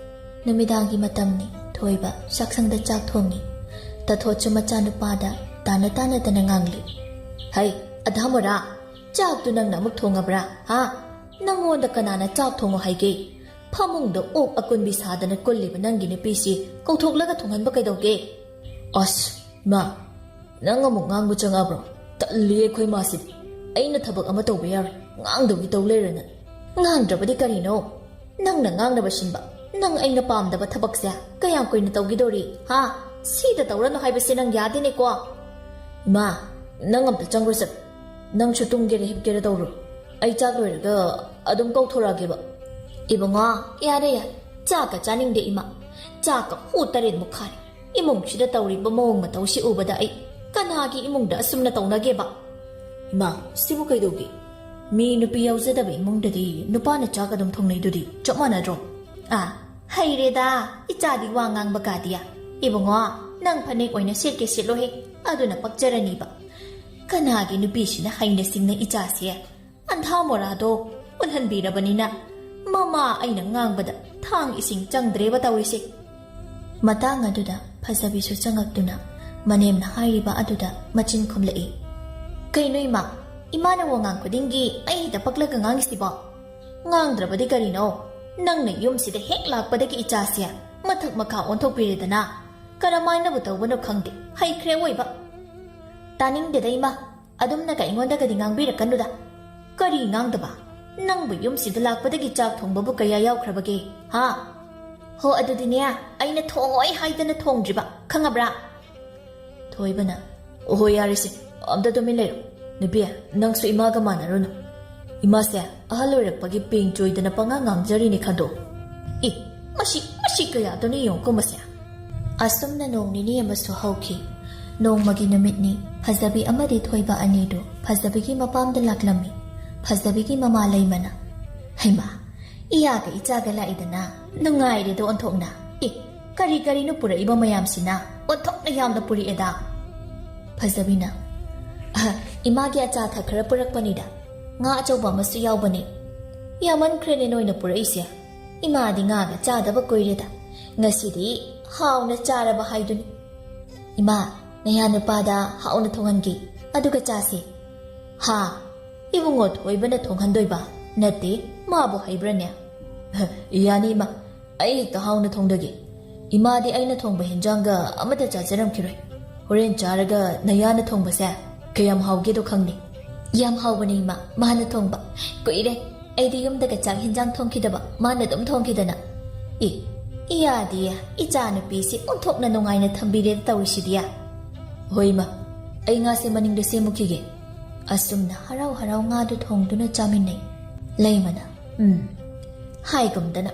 ꯅꯨꯃꯤꯗꯥꯡꯒꯤ ꯃꯇꯝꯅꯤ꯫ ꯊꯣꯏꯕ ꯆꯥꯛꯁꯪꯗ ꯆꯥꯛ ꯊꯣꯡꯉꯤ꯫ ꯇꯊꯣꯠꯁꯨ ꯃꯆꯥꯅꯨꯄꯥꯗ ꯇꯥꯅ ꯇꯥꯅꯗꯅ ꯉꯥꯡꯂꯤ꯫ "ꯍꯩ, ꯑꯙꯥ ꯃꯣꯔꯥ, ꯆꯥꯛꯇꯨ ꯅꯪꯅ ꯑꯃꯨꯛ ꯊꯣꯡꯉꯕ꯭ꯔꯥ? ꯍꯥ? ꯅꯪꯉꯣꯟꯗ ꯀꯅꯥꯅ ꯆꯥꯛ ꯊꯣꯡꯉꯣ ꯍꯥꯏꯒꯦ? ꯐꯃꯨꯡꯗ ꯑꯣꯛ ꯑꯀꯨꯟꯕꯤ ꯁꯥꯗꯅ ꯀꯨꯜꯂꯤꯕ ꯅꯪꯒꯤ ꯅꯨꯄꯤꯁꯤ ꯀꯧꯊꯣꯛꯂꯒ ꯊꯣꯡꯍꯟꯕ ꯀꯩꯗꯧꯒꯦ?" "ꯑꯁ, ꯏꯃꯥ, ꯅꯪ ꯑꯃꯨꯛ ꯉꯥꯡꯕ ꯆꯪꯉꯛꯑꯕ꯭ꯔꯣ? ꯇꯜꯂꯤ ꯑꯩꯈꯣꯏ ꯃꯥꯁꯤꯗꯤ꯫ ꯑꯩꯅ ꯊꯕꯛ ꯑꯃ ꯇꯧꯕ ꯌꯥꯔꯣꯏ, ꯉꯥꯡꯗꯧꯒꯤ ꯇꯧ ꯂꯩꯔꯅ꯫ ꯉꯥꯡꯗ꯭ꯔꯕꯗꯤ ꯀꯔꯤꯅꯣ? ꯅꯪꯅ ꯉꯥꯡꯅꯕ ꯁꯤꯟꯕ, ꯅꯪ ꯑꯩꯅ ꯄꯥꯝꯗꯕ ꯊꯕꯛꯁꯦ ꯀꯌꯥꯝ ꯀꯨꯏꯅ ꯇꯧꯈꯤꯗꯧꯔꯤ? ꯍꯥ? ꯁꯤꯗ ꯇꯧꯔꯅꯨ ꯍꯥꯏꯕꯁꯦ ꯅꯪ ꯌꯥꯗꯦꯅꯦꯀꯣ?" "ꯏꯃꯥ, ꯅꯪ ꯑꯝꯇ ꯆꯪꯈ꯭ꯔꯣ ꯆꯠꯂꯣ꯫ ꯅꯪꯁꯨ ꯇꯨꯝꯒꯦꯔ ꯍꯤꯞꯀꯦꯔ ꯇꯧꯔꯣ꯫ ꯑꯩ ꯆꯥꯛ ꯂꯣꯏꯔꯒ ꯑꯗꯨꯝ ꯀꯧꯊꯣꯔꯛꯑꯒꯦꯕ꯫" "ꯏꯕꯨꯡꯉꯣ, ꯌꯥꯔꯦ ꯌꯥꯔꯦ, ꯆꯥꯛꯀ ꯆꯥꯅꯤꯡꯗꯦ ꯏꯃꯥ꯫ ꯆꯥꯛꯀ ꯍꯨ ꯇꯔꯦꯠꯃꯨꯛ ꯈꯥꯔꯦ꯫ ꯏꯃꯨꯡꯁꯤꯗ ꯇꯧꯔꯤꯕ ꯃꯑꯣꯡ ꯃꯇꯧꯁꯤ ꯎꯕꯗ ꯑꯩ ꯀꯅꯥꯒꯤ ꯏꯃꯨꯡꯗ ꯑꯁꯨꯝꯅ ꯇꯧꯅꯒꯦꯕ?" "ꯏꯃꯥ, ꯁꯤꯕꯨ ꯀꯩꯗꯧꯒꯦ? ꯃꯤ ꯅꯨꯄꯤ ꯌꯥꯎꯖꯗꯕ ꯏꯃꯨꯡꯗꯗꯤ ꯅꯨꯄꯥꯅ ꯆꯥꯛ ꯑꯗꯨꯝ ꯊꯣꯡꯅꯩꯗꯨꯗꯤ, ꯆꯞ ꯃꯥꯟꯅꯗ꯭ꯔꯣ?" "ꯑꯥ, ꯍꯩꯔꯦꯗ, ꯏꯆꯥꯗꯤ ꯋꯥ ꯉꯥꯡꯕ ꯀꯥꯗꯤꯌꯥ꯫ ꯏꯕꯨꯡꯉꯣ, ꯅꯪ ꯐꯅꯦꯛ ꯑꯣꯏꯅ ꯁꯦꯠꯀꯦ ꯁꯦꯠꯂꯣꯍꯦ, ꯑꯗꯨꯅ ꯄꯛꯆꯔꯅꯤꯕ꯫ ꯀꯅꯥꯒꯤ ꯅꯨꯄꯤꯁꯤꯅ ꯍꯩꯅ ꯁꯤꯡꯅ ꯏꯆꯥꯁꯦ ꯑꯟꯙꯥ ꯃꯣꯔꯥꯗꯣ ꯎꯠꯍꯟꯕꯤꯔꯕꯅꯤꯅ ꯃꯃꯥ ꯑꯩꯅ ꯉꯥꯡꯕꯗ ꯊꯥꯡ ꯏꯁꯤꯡ ꯆꯪꯗ꯭ꯔꯦꯕ ꯇꯧꯔꯤꯁꯦ꯫" ꯃꯇꯥꯡ ꯑꯗꯨꯗ ꯐꯖꯕꯤꯁꯨ ꯆꯪꯉꯛꯇꯨꯅ ꯃꯅꯦꯝꯅ ꯍꯥꯏꯔꯤꯕ ꯑꯗꯨꯗ ꯃꯆꯤꯟ ꯈꯨꯝꯂꯛꯏ꯫ "ꯀꯩꯅꯣ ꯏꯃꯥ, ꯏꯃꯥꯅ ꯋꯥꯉꯥꯡ ꯈꯨꯗꯤꯡꯒꯤ ꯑꯩ ꯍꯦꯛꯇ ꯄꯛꯂꯒ ꯉꯥꯡꯉꯤꯁꯤꯕꯣ? ꯉꯥꯡꯗ꯭ꯔꯕꯗꯤ ꯀꯔꯤꯅꯣ? ꯅꯪꯅ ꯌꯨꯝꯁꯤꯗ ꯍꯦꯛ ꯂꯥꯛꯄꯗꯒꯤ ꯏꯆꯥꯁꯦ ꯃꯊꯛ ꯃꯈꯥ ꯑꯣꯟꯊꯣꯛꯄꯤꯔꯦꯗꯅ꯫ ꯀꯔꯝꯍꯥꯏꯅꯕꯨ ꯇꯧꯕꯅꯣ ꯈꯪꯗꯦ, ꯍꯩꯈ꯭ꯔꯦ ꯑꯣꯏꯕ꯫" "ꯇꯥꯅꯤꯡꯗꯦꯗ ꯏꯃꯥ, ꯑꯗꯨꯝꯅꯒ ꯑꯩꯉꯣꯟꯗꯒꯗꯤ ꯉꯥꯡꯕꯤꯔꯛꯀꯅꯨꯗ꯫ ꯀꯔꯤ ꯉꯥꯡꯗꯕ? ꯅꯪꯕꯨ ꯌꯨꯝꯁꯤꯗ ꯂꯥꯛꯄꯗꯒꯤ ꯆꯥꯛ ꯊꯣꯡꯕꯕꯨ ꯀꯌꯥ ꯌꯥꯎꯈ꯭ꯔꯕꯒꯦ, ꯍꯥ?" "ꯍꯣ, ꯑꯗꯨꯗꯤꯅꯦ, ꯑꯩꯅ ꯊꯣꯡꯉꯣꯏ ꯍꯥꯏꯗꯅ ꯊꯣꯡꯗ꯭ꯔꯤꯕ, ꯈꯪꯉꯕ꯭ꯔꯥ?" ꯊꯣꯏꯕꯅ, "ꯑꯣꯍꯣ, ꯌꯥꯔꯦꯁꯦ, ꯑꯝꯇ ꯇꯨꯃꯤꯟ ꯂꯩꯔꯣ꯫ ꯅꯨꯄꯤ, ꯅꯪꯁꯨ ꯏꯃꯥꯒ ꯃꯥꯟꯅꯔꯨꯅꯨ꯫ ꯏꯃꯥꯁꯦ ꯑꯍꯜ ꯑꯣꯏꯔꯛꯄꯒꯤ ꯄꯦꯡ ꯆꯣꯏꯗꯅ ꯄꯉꯥꯡ ꯉꯥꯡꯖꯔꯤꯅꯦ ꯈꯟꯗꯣꯛ꯫ ꯑꯦ, ꯃꯁꯤ, ꯃꯁꯤ ꯀꯌꯥꯗꯅꯣ ꯌꯦꯡꯉꯨꯀꯣ ꯃꯁꯦ꯫" ꯑꯁꯨꯝꯅ ꯅꯣꯡ ꯅꯤꯅꯤ ꯑꯃꯁꯨ ꯍꯧꯈꯤ꯫ ꯅꯣꯡꯃꯒꯤ ꯅꯨꯃꯤꯠꯅꯤ꯫ ꯐꯖꯕꯤ ꯑꯃꯗꯤ ꯊꯣꯏꯕ ꯑꯅꯤꯗꯨ ꯐꯖꯕꯤꯒꯤ ꯃꯄꯥꯝꯗ ꯂꯥꯛꯂꯝꯃꯤ꯫ ꯐꯖꯕꯤꯒꯤ ꯃꯃꯥ ꯂꯩꯃꯅ, ꯍꯩꯃꯥ, ꯏꯌꯥꯒ ꯏꯆꯥꯒ ꯂꯥꯛꯏꯗꯅ, ꯅꯨꯡꯉꯥꯏꯔꯦꯗꯣ ꯑꯣꯟꯊꯣꯛꯅ꯫ ꯑꯦ, ꯀꯔꯤ ꯀꯔꯤꯅꯣ ꯄꯨꯔꯛꯏꯕ ꯃꯌꯥꯝꯁꯤꯅ? ꯑꯣꯟꯊꯣꯛꯅ ꯌꯥꯝꯅ ꯄꯨꯔꯛꯑꯦꯗ꯫ ꯐꯖꯕꯤꯅ, "ꯑꯍ, ꯏꯃꯥꯒꯤ ꯑꯆꯥ ꯑꯊꯛ ꯈꯔ ꯄꯨꯔꯛꯄꯅꯤꯗ꯫ ꯉꯥ ꯑꯆꯧꯕ ꯑꯃꯁꯨ ꯌꯥꯎꯕꯅꯦ꯫ ꯌꯥꯝꯃꯟꯈ꯭ꯔꯦꯅꯦ ꯅꯣꯏꯅ ꯄꯨꯔꯛꯏꯁꯦ꯫ ꯏꯃꯥꯗꯤ ꯉꯥꯒ ꯆꯥꯗꯕ ꯀꯨꯏꯔꯦꯗ꯫ ꯉꯁꯤꯗꯤ ꯍꯥꯎꯅ ꯆꯥꯔꯕ ꯍꯥꯏꯗꯨꯅꯤ꯫ ꯏꯃꯥ, ꯅꯌꯥ ꯅꯨꯄꯥꯗ ꯍꯥꯎꯅ ꯊꯣꯡꯍꯟꯒꯦ, ꯑꯗꯨꯒ ꯆꯥꯁꯦ꯫" "ꯍꯥ? ꯏꯕꯨꯡꯉꯣ ꯊꯣꯏꯕꯅ ꯊꯣꯡꯍꯟꯗꯣꯏꯕ? ꯅꯠꯇꯦ, ꯃꯥꯕꯨ ꯍꯩꯕ꯭ꯔꯅꯦ?" "ꯌꯥꯅꯤ ꯏꯃꯥ, ꯑꯩ ꯍꯦꯛꯇ ꯍꯥꯎꯅ ꯊꯣꯡꯗꯒꯦ꯫ ꯏꯃꯥꯗꯤ ꯑꯩꯅ ꯊꯣꯡꯕ ꯍꯦꯟꯖꯥꯡꯒ ꯑꯃꯠꯇ ꯆꯥꯖꯔꯝꯈꯤꯔꯣꯏ꯫ ꯍꯣꯔꯦꯟ ꯆꯥꯔꯒ ꯅꯌꯥꯅ ꯊꯣꯡꯕꯁꯦ ꯀꯌꯥꯝ ꯍꯥꯎꯒꯦꯗꯣ ꯈꯪꯅꯤ꯫" "ꯌꯥꯝ ꯍꯥꯎꯕꯅꯦ ꯏꯃꯥ, ꯃꯥꯅ ꯊꯣꯡꯕ꯫ ꯀꯨꯏꯔꯦ ꯑꯩꯗꯤ ꯌꯨꯝꯗꯒ ꯆꯥꯛ ꯍꯦꯟꯖꯥꯡ ꯊꯣꯡꯈꯤꯗꯕ, ꯃꯥꯅ ꯑꯗꯨꯝ ꯊꯣꯡꯈꯤꯗꯅ꯫" "ꯑꯦ, ꯏꯌꯥꯗꯤ ꯏꯆꯥꯅꯨꯄꯤꯁꯤ ꯑꯣꯟꯊꯣꯛꯅ ꯅꯨꯡꯉꯥꯏꯅ ꯊꯝꯕꯤꯔꯦ ꯇꯧꯔꯤꯁꯤꯗꯤ꯫" "ꯍꯣꯏ ꯏꯃꯥ, ꯑꯩ ꯉꯥꯁꯦ ꯃꯅꯤꯡꯗ ꯁꯦꯝꯃꯨꯈꯤꯒꯦ꯫" ꯑꯁꯨꯝꯅ ꯍꯔꯥꯎ ꯍꯔꯥꯎ ꯉꯥꯗꯨ ꯊꯣꯡꯗꯨꯅ ꯆꯥꯃꯤꯟꯅꯩ꯫ ꯂꯩꯃꯅ, "ꯎꯝ, ꯍꯥꯏꯒꯨꯝꯗꯅ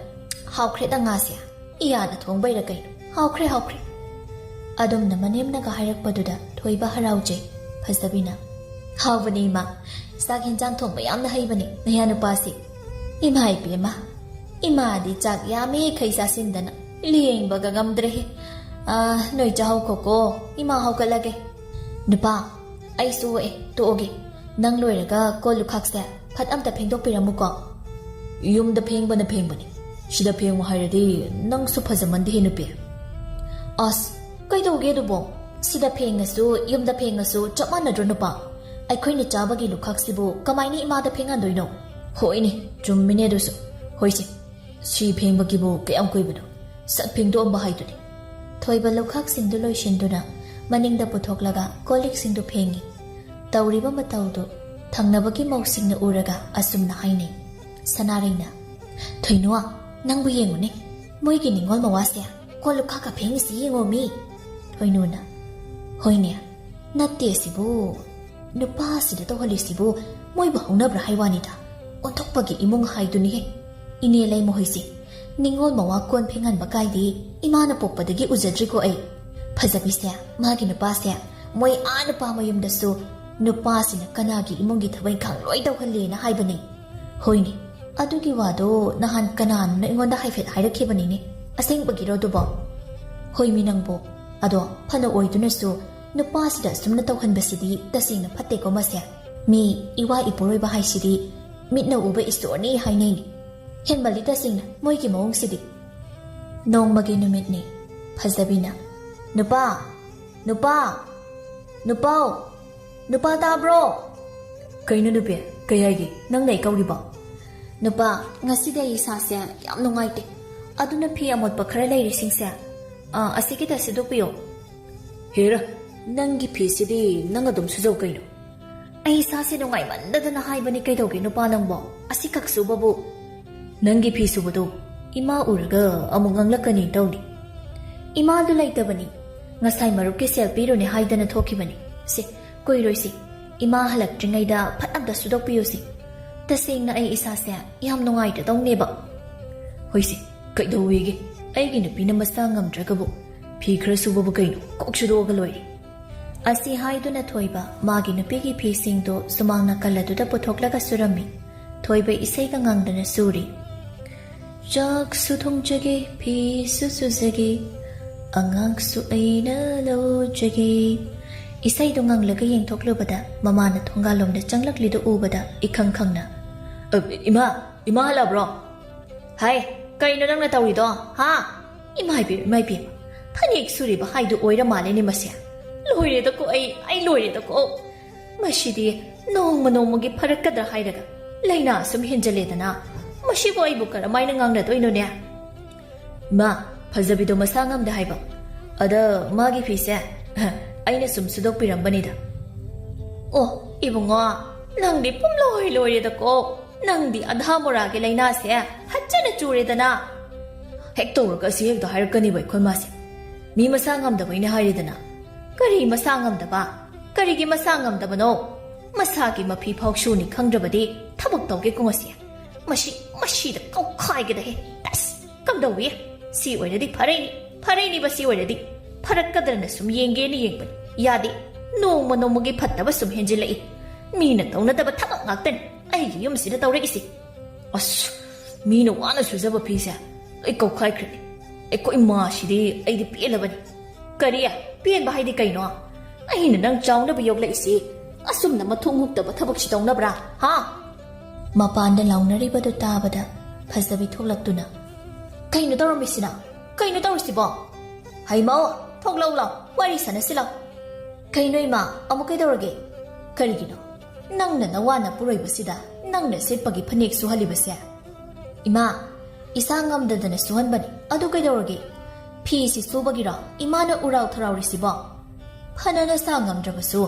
ꯍꯥꯎꯈ꯭ꯔꯦꯗ ꯉꯥꯁꯦ꯫ ꯏꯌꯥꯅ ꯊꯣꯡꯕꯩꯔ ꯀꯩꯅꯣ, ꯍꯥꯎꯈ꯭ꯔꯦ, ꯍꯥꯎꯈ꯭ꯔꯦ꯫" ꯑꯗꯨꯝꯅ ꯃꯅꯦꯝꯅꯒ ꯍꯥꯏꯔꯛꯄꯗꯨꯗ ꯊꯣꯏꯕ ꯍꯔꯥꯎꯖꯩ꯫ ꯐꯖꯕꯤꯅ, "ꯍꯥꯎꯕꯅꯦ ꯏꯃꯥ, ꯆꯥꯛ ꯍꯦꯟꯖꯥꯡ ꯊꯣꯡꯕ ꯌꯥꯝꯅ ꯍꯩꯕꯅꯦ ꯅꯌꯥ ꯅꯨꯄꯥꯁꯦ꯫" "ꯏꯃꯥ ꯏꯕꯦꯝꯃ, ꯏꯃꯥꯗꯤ ꯆꯥꯛ ꯌꯥꯝꯃꯤꯈꯩ ꯆꯥꯁꯤꯟꯗꯅ ꯂꯦꯡꯕꯒ ꯉꯝꯗ꯭ꯔꯦꯍꯦ꯫ ꯑꯥ, ꯅꯣꯏ ꯆꯥꯍꯧꯈꯣꯀꯣ, ꯏꯃꯥ ꯍꯧꯒꯠꯂꯒꯦ꯫" "ꯅꯨꯄꯥ, ꯑꯩꯁꯨ ꯑꯦ ꯇꯣꯛꯑꯒꯦ꯫ ꯅꯪ ꯂꯣꯏꯔꯒ ꯀꯣꯜ ꯂꯨꯈꯥꯛꯁꯦ ꯐꯠ ꯑꯝꯇ ꯐꯦꯡꯗꯣꯛꯄꯤꯔꯝꯃꯨꯀꯣ꯫" "ꯌꯨꯝꯗ ꯐꯦꯡꯕꯅ ꯐꯦꯡꯕꯅꯤ, ꯁꯤꯗ ꯐꯦꯡꯉꯨ ꯍꯥꯏꯔꯗꯤ ꯅꯪꯁꯨ ꯐꯖꯃꯟꯗꯦꯍꯦ ꯅꯨꯄꯤ꯫" "ꯑꯁ, ꯀꯩꯗꯧꯒꯦ ꯑꯗꯨꯕꯣ? ꯁꯤꯗ ꯐꯦꯡꯉꯁꯨ ꯌꯨꯝꯗ ꯐꯦꯡꯉꯁꯨ ꯆꯞ ꯃꯥꯟꯅꯗ꯭ꯔꯣ ꯅꯨꯄꯥ? ꯑꯩꯈꯣꯏꯅ ꯆꯥꯕꯒꯤ ꯂꯨꯈꯥꯛꯁꯤꯕꯨ ꯀꯃꯥꯏꯅ ꯏꯃꯥꯗ ꯐꯦꯡꯍꯟꯗꯣꯏꯅꯣ?" "ꯍꯣꯏꯅꯦ, ꯆꯨꯝꯃꯤꯅꯦ ꯑꯗꯨꯁꯨ꯫ ꯍꯣꯏꯁꯦ, ꯁꯤ ꯐꯦꯡꯕꯒꯤꯕꯨ ꯀꯌꯥꯝ ꯀꯨꯏꯕꯅꯣ? ꯁꯠ ꯐꯦꯡꯗꯣꯛꯑꯝꯕ ꯍꯥꯏꯗꯨꯅꯤ꯫" ꯊꯣꯏꯕ ꯂꯨꯈꯥꯛꯁꯤꯡꯗꯨ ꯂꯣꯏꯁꯤꯟꯗꯨꯅ ꯃꯅꯤꯡꯗ ꯄꯨꯊꯣꯛꯂꯒ ꯀꯣꯜ ꯂꯤꯛꯁꯤꯡꯗꯨ ꯐꯦꯡꯉꯤ꯫ ꯇꯧꯔꯤꯕ ꯃꯇꯧꯗꯨ ꯊꯪꯅꯕꯒꯤ ꯃꯧꯁꯤꯡꯅ ꯎꯔꯒ ꯑꯁꯨꯝꯅ ꯍꯥꯏꯅꯩ꯫ ꯁꯅꯥꯔꯩꯅ, "ꯊꯣꯏꯅꯨ, ꯅꯪꯕꯨ ꯌꯦꯡꯉꯨꯅꯦ, ꯃꯣꯏꯒꯤ ꯅꯤꯉꯣꯜ ꯃꯋꯥꯁꯦ ꯀꯣꯜ ꯂꯨꯈꯥꯛꯀ ꯐꯦꯡꯉꯤꯁꯤ ꯌꯦꯡꯉꯣ ꯃꯤ꯫" ꯊꯣꯏꯅꯨꯅ, "ꯍꯣꯏꯅꯦ, ꯅꯠꯇꯦ ꯁꯤꯕꯨ, ꯅꯨꯄꯥꯁꯤꯗ ꯇꯧꯍꯜꯂꯤꯁꯤꯕꯨ ꯃꯣꯏꯕꯨ ꯍꯧꯅꯕ꯭ꯔꯥ ꯍꯥꯏ ꯋꯥꯅꯤꯗ꯫ ꯑꯣꯟꯊꯣꯛꯄꯒꯤ ꯏꯃꯨꯡ ꯍꯥꯏꯗꯨꯅꯤꯍꯦ꯫ ꯏꯅꯦ ꯂꯩꯃꯍꯣꯏꯁꯦ ꯅꯤꯉꯣꯜ ꯃꯋꯥ ꯀꯣꯟ ꯐꯦꯡꯍꯟꯕ ꯀꯥꯏꯗꯤ ꯏꯃꯥꯅ ꯄꯣꯛꯄꯗꯒꯤ ꯎꯖꯗ꯭ꯔꯤꯀꯣ ꯑꯩ꯫ ꯐꯖꯕꯤꯁꯦ, ꯃꯥꯒꯤ ꯅꯨꯄꯥꯁꯦ, ꯃꯣꯏ ꯑꯥ ꯅꯨꯄꯥ ꯃꯌꯨꯝꯗꯁꯨ ꯅꯨꯄꯥꯁꯤꯅ ꯀꯅꯥꯒꯤ ꯏꯃꯨꯡꯒꯤ ꯊꯕꯛ ꯏꯪꯈꯥꯡ ꯂꯣꯏ ꯇꯧꯍꯜꯂꯦꯅ ꯍꯥꯏꯕꯅꯦ꯫ ꯍꯣꯏꯅꯦ, ꯑꯗꯨꯒꯤ ꯋꯥꯗꯣ ꯅꯍꯥꯟ ꯀꯅꯥꯅꯣꯅ ꯑꯩꯉꯣꯟꯗ ꯍꯥꯏꯐꯦꯠ ꯍꯥꯏꯔꯛꯈꯤꯕꯅꯤꯅꯦ꯫ ꯑꯁꯦꯡꯕꯒꯤꯔꯣ ꯑꯗꯨꯕꯣ? ꯍꯣꯏꯃꯤ ꯅꯪꯕꯣ꯫ ꯑꯗꯣ ꯐꯅ ꯑꯣꯏꯗꯨꯅꯁꯨ ꯅꯨꯄꯥꯁꯤꯗ ꯑꯁꯨꯝꯅ ꯇꯧꯍꯟꯕꯁꯤꯗꯤ ꯇꯁꯦꯡꯅ ꯐꯠꯇꯦꯀꯣ ꯃꯁꯦ꯫ ꯃꯤ ꯏꯋꯥ ꯏꯄꯨꯔꯣꯏꯕ ꯍꯥꯏꯁꯤꯗꯤ ꯃꯤꯠꯅ ꯎꯕ ꯏꯁꯣꯔꯅꯤ ꯍꯥꯏꯅꯩꯅꯤ꯫ ꯍꯦꯟꯃꯜꯂꯤ ꯇꯁꯦꯡꯅ ꯃꯣꯏꯒꯤ ꯃꯑꯣꯡꯁꯤꯗꯤ꯫ ꯅꯣꯡꯃꯒꯤ ꯅꯨꯃꯤꯠꯅꯤ꯫ ꯐꯖꯕꯤꯅ, "ꯅꯨꯄꯥ! ꯅꯨꯄꯥ! ꯅꯨꯄꯥꯎ! ꯅꯨꯄꯥ ꯇꯥꯕ꯭ꯔꯣ?" "ꯀꯩꯅꯣ ꯅꯨꯄꯤ? ꯀꯩ ꯍꯥꯏꯒꯦ? ꯅꯪꯅ ꯑꯩ ꯀꯧꯔꯤꯕꯣ?" "ꯅꯨꯄꯥ, ꯉꯁꯤꯗꯤ ꯑꯩ ꯏꯁꯥꯁꯦ ꯌꯥꯝ ꯅꯨꯡꯉꯥꯏꯇꯦ꯫ ꯑꯗꯨꯅ ꯐꯤ ꯑꯃꯣꯠꯄ ꯈꯔ ꯂꯩꯔꯤꯁꯤꯡꯁꯦ, ꯑꯥ, ꯑꯁꯤꯒꯤꯗ ꯁꯤꯗꯣꯛꯄꯤꯌꯣ꯫" "ꯍꯦꯔꯥ, ꯅꯪꯒꯤ ꯐꯤꯁꯤꯗꯤ ꯅꯪ ꯑꯗꯨꯝ ꯁꯨꯖꯧ ꯀꯩꯅꯣ꯫" "ꯑꯩ ꯏꯁꯥꯁꯦ ꯅꯨꯡꯉꯥꯏꯃꯟꯗꯗꯅ ꯍꯥꯏꯕꯅꯤ, ꯀꯩꯗꯧꯒꯦ ꯅꯨꯄꯥ ꯅꯪꯕꯣ? ꯑꯁꯤꯈꯛ ꯁꯨꯕꯕꯨ?" "ꯅꯪꯒꯤ ꯐꯤ ꯁꯨꯕꯗꯣ ꯏꯃꯥ ꯎꯔꯒ ꯑꯃꯨꯛ ꯉꯥꯡꯂꯛꯀꯅꯤ ꯇꯧꯅꯤ꯫ ꯏꯃꯥꯗꯨ ꯂꯩꯇꯕꯅꯤ꯫ ꯉꯁꯥꯏ ꯃꯔꯨꯞꯀꯤ ꯁꯦꯜ ꯄꯤꯔꯨꯅꯦ ꯍꯥꯏꯗꯅ ꯊꯣꯛꯈꯤꯕꯅꯤ꯫ ꯁꯦ, ꯀꯨꯏꯔꯣꯏꯁꯤ꯫ ꯏꯃꯥ ꯍꯜꯂꯛꯇ꯭ꯔꯤꯉꯩꯗ ꯐꯠ ꯑꯝꯇ ꯁꯨꯗꯣꯛꯄꯤꯌꯨꯁꯤ꯫ ꯇꯁꯦꯡꯅ ꯑꯩ ꯏꯁꯥꯁꯦ ꯌꯥꯝ ꯅꯨꯡꯉꯥꯏꯇꯗꯧꯅꯦꯕ꯫" "ꯍꯣꯏꯁꯦ, ꯀꯩꯗꯧꯋꯦꯒꯦ? ꯑꯩꯒꯤ ꯅꯨꯄꯤꯅ ꯃꯁꯥ ꯉꯝꯗ꯭ꯔꯒꯕꯨ ꯐꯤ ꯈꯔ ꯁꯨꯕꯕꯨ ꯀꯩꯅꯣ? ꯀꯣꯛ ꯁꯨꯗꯣꯛꯑꯒ ꯂꯣꯏꯔꯦ꯫" ꯑꯁꯤ ꯍꯥꯏꯗꯨꯅ ꯊꯣꯏꯕ ꯃꯥꯒꯤ ꯅꯨꯄꯤꯒꯤ ꯐꯤꯁꯤꯡꯗꯨ ꯁꯨꯃꯥꯡ ꯅꯥꯀꯜ ꯑꯗꯨꯗ ꯄꯨꯊꯣꯛꯂꯒ ꯁꯨꯔꯝꯃꯤ꯫ ꯊꯣꯏꯕ ꯏꯁꯩꯒ ꯉꯪꯗꯨꯅ ꯁꯨꯔꯤ꯫ "ꯆꯥꯛꯁꯨ ꯊꯣꯡꯖꯒꯦ, ꯐꯤꯁꯨ ꯁꯨꯖꯒꯦ, ꯑꯉꯥꯡꯁꯨ ꯑꯩꯅ ꯂꯧꯖꯒꯦ꯫" ꯏꯁꯩꯗꯨ ꯉꯪꯂꯒ ꯌꯦꯡꯊꯣꯛꯂꯨꯕꯗ ꯃꯃꯥꯅ ꯊꯣꯡꯒꯥꯜꯂꯣꯝꯗ ꯆꯪꯂꯛꯂꯤꯗꯨ ꯎꯕꯗ ꯏꯈꯪ ꯈꯪꯅ, "ꯑ, ꯏꯃꯥ, ꯏꯃꯥ ꯍꯜꯂꯛꯑꯕ꯭ꯔꯣ?" "ꯍꯥꯏ, ꯀꯩꯅꯣ ꯅꯪꯅ ꯇꯧꯔꯤꯗꯣ, ꯍꯥ? ꯏꯃꯥ ꯏꯕꯦꯝ, ꯏꯃꯥ ꯏꯕꯦꯝ, ꯐꯅꯦꯛ ꯁꯨꯔꯤꯕ ꯍꯥꯏꯗꯨ ꯑꯣꯏꯔ ꯃꯥꯜꯂꯦꯅꯦ ꯃꯁꯦ꯫ ꯂꯣꯏꯔꯦꯗꯀꯣ ꯑꯩ, ꯑꯩ ꯂꯣꯏꯔꯦꯗꯀꯣ꯫ ꯃꯁꯤꯗꯤ ꯅꯣꯡꯃ ꯅꯣꯡꯃꯒꯤ ꯐꯔꯛꯀꯗ꯭ꯔꯥ ꯍꯥꯏꯔꯒ ꯂꯥꯏꯅꯥ ꯁꯨꯝ ꯍꯦꯟꯖꯜꯂꯦꯗꯅ꯫ ꯃꯁꯤꯕꯨ ꯑꯩꯕꯨ ꯀꯔꯝꯍꯥꯏꯅ ꯉꯥꯡꯅꯗꯣꯏꯅꯣꯅꯦ?" "ꯏꯃꯥ, ꯐꯖꯕꯤꯗꯣ ꯃꯁꯥ ꯉꯝꯗꯦ ꯍꯥꯏꯕ꯫ ꯑꯗ ꯃꯥꯒꯤ ꯐꯤꯁꯦ ꯑꯩꯅ ꯁꯨꯝ ꯁꯨꯗꯣꯛꯄꯤꯔꯝꯕꯅꯤꯗ꯫" "ꯑꯣ, ꯏꯕꯨꯡꯉꯣ, ꯅꯪꯗꯤ ꯄꯨꯝꯂꯣꯏ ꯂꯣꯏꯔꯦꯗꯀꯣ꯫ ꯅꯪꯗꯤ ꯑꯙꯥ ꯃꯣꯔꯥꯒꯤ ꯂꯥꯏꯅꯥꯁꯦ ꯐꯖꯅ ꯆꯨꯔꯦꯗꯅ꯫" ꯍꯦꯛ ꯇꯧꯔꯒ ꯑꯁꯤ ꯍꯦꯛꯇ ꯍꯥꯏꯔꯛꯀꯅꯤꯕ ꯑꯩꯈꯣꯏ ꯃꯥꯁꯦ꯫ "ꯃꯤ ꯃꯁꯥ ꯉꯝꯗꯕꯩꯅꯦ ꯍꯥꯏꯔꯦꯗꯅ꯫" "ꯀꯔꯤ ꯃꯁꯥ ꯉꯝꯗꯕ? ꯀꯔꯤꯒꯤ ꯃꯁꯥ ꯉꯝꯗꯕꯅꯣ? ꯃꯁꯥꯒꯤ ꯃꯐꯤ ꯐꯥꯎ ꯁꯨꯅꯤ ꯈꯪꯗ꯭ꯔꯕꯗꯤ ꯊꯕꯛ ꯇꯧꯒꯦ ꯀꯨꯝꯃꯁꯤ꯫ ꯃꯁꯤ, ꯃꯁꯤꯗ ꯀꯧꯈꯥꯏꯒꯦꯗꯍꯦ꯫ ꯑꯁ, ꯀꯝꯗꯧꯏ? ꯁꯤ ꯑꯣꯏꯔꯗꯤ ꯐꯔꯦꯅꯤ, ꯐꯔꯦꯅꯤꯕ ꯁꯤ ꯑꯣꯏꯔꯗꯤ꯫ ꯐꯔꯛꯀꯗ꯭ꯔꯅ ꯁꯨꯝ ꯌꯦꯡꯒꯦꯅ ꯌꯦꯡꯕꯅꯤ꯫ ꯌꯥꯗꯦ꯫ ꯅꯣꯡꯃ ꯅꯣꯡꯃꯒꯤ ꯐꯠꯇꯕ ꯁꯨꯝ ꯍꯦꯟꯖꯤꯜꯂꯛꯏ꯫ ꯃꯤꯅ ꯇꯧꯅꯗꯕ ꯊꯕꯛ ꯉꯥꯛꯇꯅꯤ ꯑꯩꯒꯤ ꯌꯨꯝꯁꯤꯗ ꯇꯧꯔꯛꯏꯁꯤ꯫" ꯑꯁ, ꯃꯤꯅ ꯋꯥꯅ ꯁꯨꯖꯕ ꯐꯤꯁꯦ ꯂꯣꯏ ꯀꯧꯈꯥꯏꯈ꯭ꯔꯦ꯫ ꯑꯩꯈꯣꯏ ꯃꯥꯁꯤꯗꯤ ꯑꯩꯗꯤ ꯄꯦꯜꯂꯕꯅꯤ꯫ ꯀꯔꯤ? ꯄꯦꯟꯕ ꯍꯥꯏꯗꯤ ꯀꯩꯅꯣ? ꯑꯩꯅ ꯅꯪ ꯆꯥꯎꯅꯕ ꯌꯣꯛꯂꯛꯏꯁꯤ ꯑꯁꯨꯝꯅ ꯃꯊꯣꯡ ꯍꯨꯛꯇꯕ ꯊꯕꯛꯁꯤ ꯇꯧꯅꯕ꯭ꯔꯥ? ꯍꯥ? ꯃꯄꯥꯟꯗ ꯂꯥꯎꯅꯔꯤꯕꯗꯨ ꯇꯥꯕꯗ ꯐꯖꯕꯤ ꯊꯣꯛꯂꯛꯇꯨꯅ, "ꯀꯩꯅꯣ ꯇꯧꯔꯝꯃꯤꯁꯤꯅ? ꯀꯩꯅꯣ ꯇꯧꯔꯤꯁꯤꯕꯣ? ꯍꯩꯃꯧ, ꯊꯣꯛꯂꯛꯎ ꯂꯥꯎ, ꯋꯥꯔꯤ ꯁꯥꯟꯅꯁꯤ ꯂꯥꯎ꯫" "ꯀꯩꯅꯣ ꯏꯃꯥ, ꯑꯃꯨꯛ ꯀꯩꯗꯧꯔꯒꯦ? ꯀꯔꯤꯒꯤꯅꯣ ꯅꯪꯅ ꯅꯋꯥ ꯅꯄꯨꯔꯣꯏꯕꯁꯤꯗ ꯅꯪꯅ ꯁꯦꯠꯄꯒꯤ ꯐꯅꯦꯛ ꯁꯨꯍꯜꯂꯤꯕꯁꯦ?" "ꯏꯃꯥ, ꯏꯁꯥ ꯉꯝꯗꯗꯅ ꯁꯨꯍꯟꯕꯅꯤ꯫ ꯑꯗꯨ ꯀꯩꯗꯧꯔꯒꯦ? ꯐꯤꯁꯤ ꯁꯨꯕꯒꯤꯔꯣ ꯏꯃꯥꯅ ꯎꯔꯥꯎ ꯊꯔꯥꯎꯔꯤꯁꯤꯕꯣ? ꯐꯅ ꯅꯁꯥ ꯉꯝꯗ꯭ꯔꯕꯁꯨ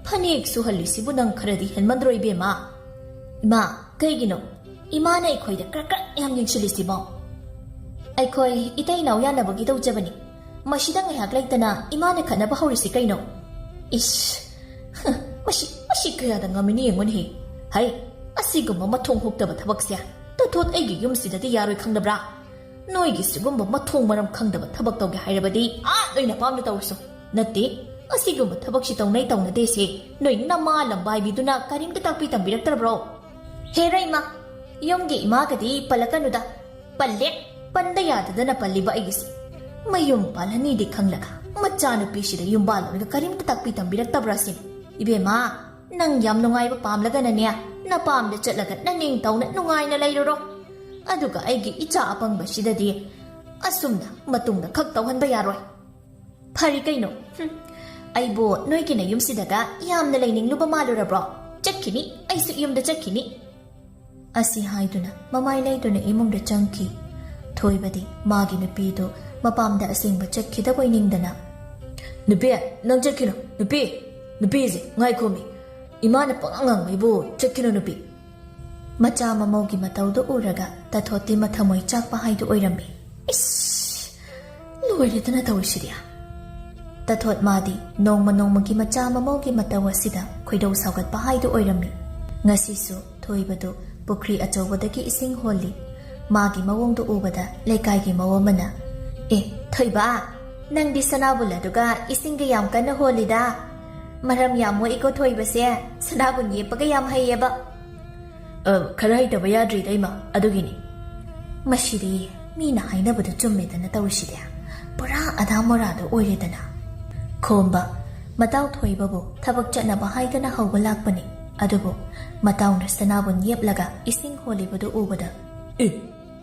ꯐꯅꯦꯛ ꯁꯨꯍꯜꯂꯤꯁꯤꯕꯨ ꯅꯪ ꯈꯔꯗꯤ ꯍꯦꯟꯃꯟꯗ꯭ꯔꯣ ꯏꯕꯦꯝꯃ?" "ꯏꯃꯥ, ꯀꯩꯒꯤꯅꯣ ꯏꯃꯥꯅ ꯑꯩꯈꯣꯏꯗ ꯀ꯭ꯔꯛ ꯀ꯭ꯔꯛ ꯌꯥꯝ ꯌꯦꯡꯁꯤꯜꯂꯤꯁꯤꯕꯣ? ꯑꯩꯈꯣꯏ ꯏꯇꯩ ꯏꯅꯥꯎ ꯌꯥꯅꯕꯒꯤ ꯇꯧꯖꯕꯅꯤ꯫ ꯃꯁꯤꯗ ꯉꯥꯏꯍꯥꯛ ꯂꯩꯇꯅ ꯏꯃꯥꯅ ꯈꯠꯅꯕ ꯍꯧꯔꯤꯁꯤ ꯀꯩꯅꯣ? ꯏꯁ, ꯍ, ꯃꯁꯤ, ꯃꯁꯤ ꯀꯌꯥꯗ ꯉꯝꯃꯤꯅꯤ ꯌꯦꯡꯉꯨꯅꯦꯍꯦ꯫ ꯍꯩ, ꯑꯁꯤꯒꯨꯝꯕ ꯃꯊꯣꯡ ꯍꯨꯛꯇꯕ ꯊꯕꯛꯁꯦ ꯇꯥꯊꯣꯠ ꯑꯩꯒꯤ ꯌꯨꯝꯁꯤꯗꯗꯤ ꯌꯥꯔꯣꯏ ꯈꯪꯗꯕ꯭ꯔꯥ? ꯅꯣꯏꯒꯤ ꯁꯤꯒꯨꯝꯕ ꯃꯊꯣꯡ ꯃꯔꯝ ꯈꯪꯗꯕ ꯊꯕꯛ ꯇꯧꯒꯦ ꯍꯥꯏꯔꯕꯗꯤ ꯑꯥ ꯅꯣꯏ ꯅꯄꯥꯝꯗ ꯇꯧꯔꯨꯁꯣ꯫ ꯅꯠꯇꯦ, ꯑꯁꯤꯒꯨꯝꯕ ꯊꯕꯛꯁꯤ ꯇꯧꯅꯩ ꯇꯧꯅꯗꯦꯁꯦ ꯅꯣꯏ ꯅꯃꯥ ꯂꯝꯕꯥꯏꯕꯤꯗꯨꯅ ꯀꯔꯤꯝꯇ ꯇꯥꯛꯄꯤ ꯇꯝꯕꯤꯔꯛꯇ꯭ꯔꯕ꯭ꯔꯣ?" "ꯍꯦꯔꯥ ꯏꯃꯥ, ꯌꯨꯝꯒꯤ ꯏꯃꯥꯒꯗꯤ ꯄꯜꯂꯛꯀꯅꯨꯗ꯫ ꯄꯜꯂꯦ, ꯄꯟꯗ ꯌꯥꯗꯗꯅ ꯄꯜꯂꯤꯕ ꯑꯩꯒꯤꯁꯦ꯫ ꯃꯌꯨꯝ ꯄꯥꯜꯂꯅꯤꯗꯤ ꯈꯪꯂꯒ ꯃꯆꯥꯅꯨꯄꯤꯁꯤꯗ ꯌꯨꯝꯕꯥꯜꯂꯣꯏꯒ ꯀꯔꯤꯝꯇ ꯇꯥꯛꯄꯤ ꯇꯝꯕꯤꯔꯛꯇꯕ꯭ꯔꯥ ꯁꯤꯅꯤ꯫ ꯏꯕꯦꯝꯃ, ꯅꯪ ꯌꯥꯝ ꯅꯨꯡꯉꯥꯏꯕ ꯄꯥꯝꯂꯒꯅꯅꯦ, ꯅꯄꯥꯝꯗ ꯆꯠꯂꯒ ꯅꯅꯤꯡꯊꯧꯅ ꯅꯨꯡꯉꯥꯏꯅ ꯂꯩꯔꯨꯔꯣ꯫ ꯑꯗꯨꯒ ꯑꯩꯒꯤ ꯏꯆꯥ ꯑꯄꯪꯕꯁꯤꯗꯗꯤ ꯑꯁꯨꯝꯅ ꯃꯇꯨꯡꯗ ꯈꯛ ꯇꯧꯍꯟꯕ ꯌꯥꯔꯣꯏ꯫ ꯐꯔꯤ ꯀꯩꯅꯣ? ꯍꯨꯝ, ꯑꯩꯕꯨ ꯅꯣꯏꯒꯤ ꯅꯌꯨꯝꯁꯤꯗꯒ ꯌꯥꯝꯅ ꯂꯩꯅꯤꯡꯂꯨꯕ ꯃꯥꯜꯂꯨꯔꯕ꯭ꯔꯣ? ꯆꯠꯈꯤꯅꯤ, ꯑꯩꯁꯨ ꯌꯨꯝꯗ ꯆꯠꯈꯤꯅꯤ꯫" ꯑꯁꯤ ꯍꯥꯏꯗꯨꯅ ꯃꯃꯥꯏ ꯂꯩꯗꯨꯅ ꯏꯃꯨꯡꯗ ꯆꯪꯈꯤ꯫ ꯊꯣꯏꯕꯗꯤ ꯃꯥꯒꯤ ꯅꯨꯄꯤꯗꯨ ꯃꯄꯥꯝꯗ ꯑꯁꯦꯡꯕ ꯆꯠꯈꯤꯗꯕꯣꯏ ꯅꯤꯡꯗꯅ, "ꯅꯨꯄꯤ, ꯅꯪ ꯆꯠꯈꯤꯅꯨ, ꯅꯨꯄꯤ, ꯅꯨꯄꯤꯁꯦ, ꯉꯥꯏꯈꯣꯃꯤ, ꯏꯃꯥꯅ ꯄꯉꯥꯡ ꯉꯥꯡꯕꯩꯕꯨ ꯆꯠꯈꯤꯅꯨ, ꯅꯨꯄꯤ꯫" ꯃꯆꯥ ꯃꯃꯧꯒꯤ ꯃꯇꯧꯗꯨ ꯎꯔꯒ ꯇꯥꯊꯣꯠꯇꯤ ꯃꯊꯃꯣꯏ ꯆꯥꯛꯄ ꯍꯥꯏꯗꯨ ꯑꯣꯏꯔꯝꯃꯤ꯫ ꯏꯁ! ꯂꯣꯏꯔꯦꯗꯅ ꯇꯧꯔꯤꯁꯤꯗꯤ꯫ ꯇꯥꯊꯣꯠ ꯃꯥꯗꯤ ꯅꯣꯡꯃ ꯅꯣꯡꯃꯒꯤ ꯃꯆꯥ ꯃꯃꯧꯒꯤ ꯃꯇꯧ ꯑꯁꯤꯗ ꯈꯣꯏꯗꯧ ꯁꯥꯎꯒꯠꯄ ꯍꯥꯏꯗꯨ ꯑꯣꯏꯔꯝꯃꯤ꯫ ꯉꯁꯤꯁꯨ ꯊꯣꯏꯕꯗꯨ ꯄꯨꯈ꯭ꯔꯤ ꯑꯆꯧꯕꯗꯒꯤ ꯏꯁꯤꯡ ꯍꯣꯜꯂꯤ꯫ ꯃꯥꯒꯤ ꯃꯑꯣꯡꯗꯨ ꯎꯕꯗ ꯂꯩꯀꯥꯏꯒꯤ ꯃꯧ ꯑꯃꯅ, "ꯑꯦ, ꯊꯣꯏꯕ, ꯅꯪꯗꯤ ꯁꯅꯥꯕꯨꯜ ꯑꯗꯨꯒ ꯏꯁꯤꯡꯒ ꯌꯥꯝ ꯀꯟꯅ ꯍꯣꯜꯂꯤꯗ꯫ ꯃꯔꯝ ꯌꯥꯝ ꯃꯣꯛꯏꯀꯣ ꯊꯣꯏꯕꯁꯦ, ꯁꯅꯥꯕꯨꯟ ꯌꯦꯞꯄꯒ ꯌꯥꯝ ꯍꯩꯌꯦꯕ꯫" "ꯑ, ꯈꯔ ꯍꯩꯇꯕ ꯌꯥꯗ꯭ꯔꯤꯗ, ꯏꯃꯥ, ꯑꯗꯨꯒꯤꯅꯤ"꯫ ꯃꯁꯤꯗꯤ ꯃꯤꯅ ꯍꯥꯏꯅꯕꯗꯨ ꯆꯨꯝꯃꯦꯗꯅ ꯇꯧꯔꯤꯁꯤꯗꯤ꯫ ꯄꯨꯔꯥ ꯑꯙꯥ ꯃꯣꯔꯥꯗꯣ ꯑꯣꯏꯔꯦꯗꯅ꯫ ꯈꯣꯝꯕ, ꯃꯇꯥꯎ ꯊꯣꯏꯕꯕꯨ ꯊꯕꯛ ꯆꯠꯅꯕ ꯍꯥꯏꯗꯅ ꯍꯧꯕ ꯂꯥꯛꯄꯅꯤ꯫ ꯑꯗꯨꯕꯨ ꯃꯇꯥꯎꯅ ꯁꯅꯥꯕꯨꯟ ꯌꯦꯞꯂꯒ ꯏꯁꯤꯡ ꯍꯣꯜꯂꯤꯕꯗꯨ ꯎꯕꯗ, "ꯑꯦ,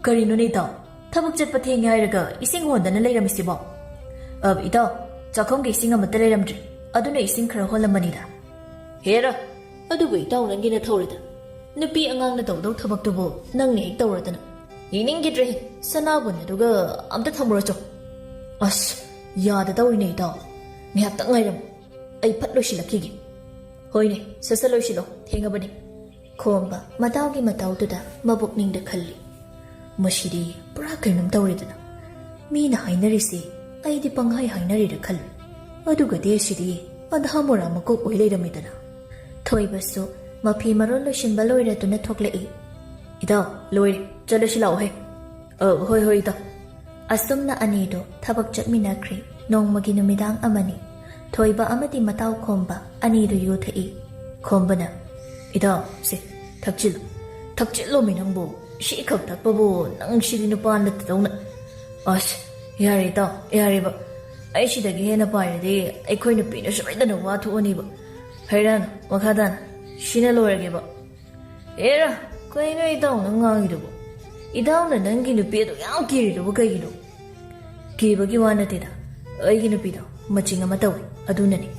ꯀꯔꯤꯅꯣꯅꯦ ꯏꯇꯥꯎ? ꯊꯕꯛ ꯆꯠꯄ ꯊꯦꯡꯉꯦ ꯍꯥꯏꯔꯒ ꯏꯁꯤꯡ ꯍꯣꯟꯗꯅ ꯂꯩꯔꯝꯃꯤꯁꯤꯕꯣ?" "ꯑ, ꯏꯇꯥꯎ, ꯆꯥꯛꯈꯨꯝꯒꯤ ꯏꯁꯤꯡ ꯑꯃꯠꯇ ꯂꯩꯔꯝꯗ꯭ꯔꯤ, ꯑꯗꯨꯅ ꯏꯁꯤꯡ ꯈꯔ ꯍꯣꯜꯂꯝꯕꯅꯤꯗ"꯫ "ꯍꯦꯔꯥ, ꯑꯗꯨꯕꯨ ꯏꯇꯥꯎ ꯅꯪꯒꯤ ꯅꯊꯧꯔꯗ꯫ ꯅꯨꯄꯤ ꯑꯉꯥꯡꯅ ꯇꯧꯗꯧ ꯊꯕꯛꯇꯨꯕꯨ ꯅꯪꯅ ꯍꯦꯛ ꯇꯧꯔꯗꯅ꯫ ꯌꯦꯡꯅꯤꯡꯈꯤꯗ꯭ꯔꯦ, ꯁꯅꯥꯕꯨꯟ ꯑꯗꯨꯒ ꯑꯝꯇ ꯊꯝꯃꯨꯔꯣ ꯆꯣ"꯫ "ꯑꯁ, ꯌꯥꯗ ꯇꯧꯔꯤꯅꯦ ꯏꯇꯥꯎ꯫ ꯉꯥꯏꯍꯥꯛꯇꯪ ꯉꯥꯏꯔꯝꯃꯨ, ꯑꯩ ꯐꯠ ꯂꯣꯏꯁꯤꯜꯂꯛꯈꯤꯒꯦ"꯫ "ꯍꯣꯏꯅꯦ, ꯁꯠ ꯁꯠ ꯂꯣꯏꯁꯤꯜꯂꯣ, ꯊꯦꯡꯉꯕꯅꯤ"꯫ ꯈꯣꯝꯕ ꯃꯇꯥꯎꯒꯤ ꯃꯇꯧꯗꯨꯗ ꯃꯕꯨꯛꯅꯤꯡꯗ ꯈꯜꯂꯤ, "ꯃꯁꯤꯗꯤ ꯄꯨꯔꯥ ꯀꯩꯅꯣꯝ ꯇꯧꯔꯦꯗꯅ꯫ ꯃꯤꯅ ꯍꯥꯏꯅꯔꯤꯁꯤ ꯑꯩꯗꯤ ꯄꯪꯍꯥꯏ ꯍꯥꯏꯅꯔꯤꯔ ꯈꯜꯂꯤ꯫ ꯑꯗꯨꯒꯗꯤ ꯑꯁꯤꯗꯤ ꯑꯙꯥ ꯃꯣꯔꯥ ꯃꯀꯣꯛ ꯑꯣꯏ ꯂꯩꯔꯝꯃꯤꯗꯅ"꯫ ꯊꯣꯏꯕꯁꯨ ꯃꯐꯤ ꯃꯔꯣꯜ ꯂꯣꯏꯁꯤꯟꯕ ꯂꯣꯏꯔꯗꯨꯅ ꯊꯣꯛꯂꯛꯏ꯫ "ꯏꯇꯥꯎ, ꯂꯣꯏꯔꯦ, ꯆꯠꯂꯁꯤ ꯂꯥꯛꯑꯣꯍꯦ"꯫ "ꯑ, ꯍꯣꯏ, ꯍꯣꯏ, ꯏꯇꯥꯎ"꯫ ꯑꯁꯨꯝꯅ ꯑꯅꯤꯗꯨ ꯊꯕꯛ ꯆꯠꯃꯤꯟꯅꯈ꯭ꯔꯦ꯫ ꯅꯣꯡꯃꯒꯤ ꯅꯨꯃꯤꯗꯥꯡ ꯑꯃꯅꯤ꯫ ꯊꯣꯏꯕ ꯑꯃꯗꯤ ꯃꯇꯥꯎ ꯈꯣꯝꯕ ꯑꯅꯤꯗꯨ ꯌꯨ ꯊꯛꯏ꯫ ꯈꯣꯝꯕꯅ, "ꯏꯇꯥꯎ, ꯁꯦ, ꯊꯛꯆꯤꯜꯂꯨ꯫ ꯊꯛꯆꯤꯜꯂꯣꯃꯤ ꯅꯪꯕꯨ꯫ ꯁꯤꯈꯛ ꯊꯛꯄꯕꯨ ꯅꯪ ꯁꯤꯗꯤ ꯅꯨꯄꯥ ꯅꯠꯇꯗꯧꯅ꯫ ꯑꯁ, ꯌꯥꯔꯦ ꯏꯇꯥꯎ, ꯌꯥꯔꯦꯕ꯫ ꯑꯩ ꯁꯤꯗꯒꯤ ꯍꯦꯟꯅ ꯄꯥꯏꯔꯗꯤ ꯑꯩꯈꯣꯏ ꯅꯨꯄꯤꯅ ꯁꯣꯏꯗꯅ ꯋꯥ ꯊꯣꯛꯑꯅꯤꯕ꯫ ꯍꯩꯔꯥꯟ, ꯃꯈꯥ ꯇꯥꯅ꯫ ꯁꯤꯅ ꯂꯣꯏꯔꯒꯦꯕ"꯫ "ꯑꯦꯔꯥ, ꯀꯩꯅꯣ ꯏꯇꯥꯎꯅ ꯉꯥꯡꯉꯤꯗꯨꯕꯨ? ꯏꯇꯥꯎꯅ ꯅꯪꯒꯤ ꯅꯨꯄꯤ ꯑꯗꯨ ꯌꯥꯝ ꯀꯤꯔꯤꯗꯨꯕꯨ ꯀꯩꯒꯤꯅꯣ?" "ꯀꯤꯕꯒꯤ ꯋꯥ ꯅꯠꯇꯦꯗ, ꯑꯩꯒꯤ ꯅꯨꯄꯤꯗꯣ ꯃꯆꯤꯡ ꯑꯃ ꯇꯧꯏ, ꯑꯗꯨꯅꯅꯤ꯫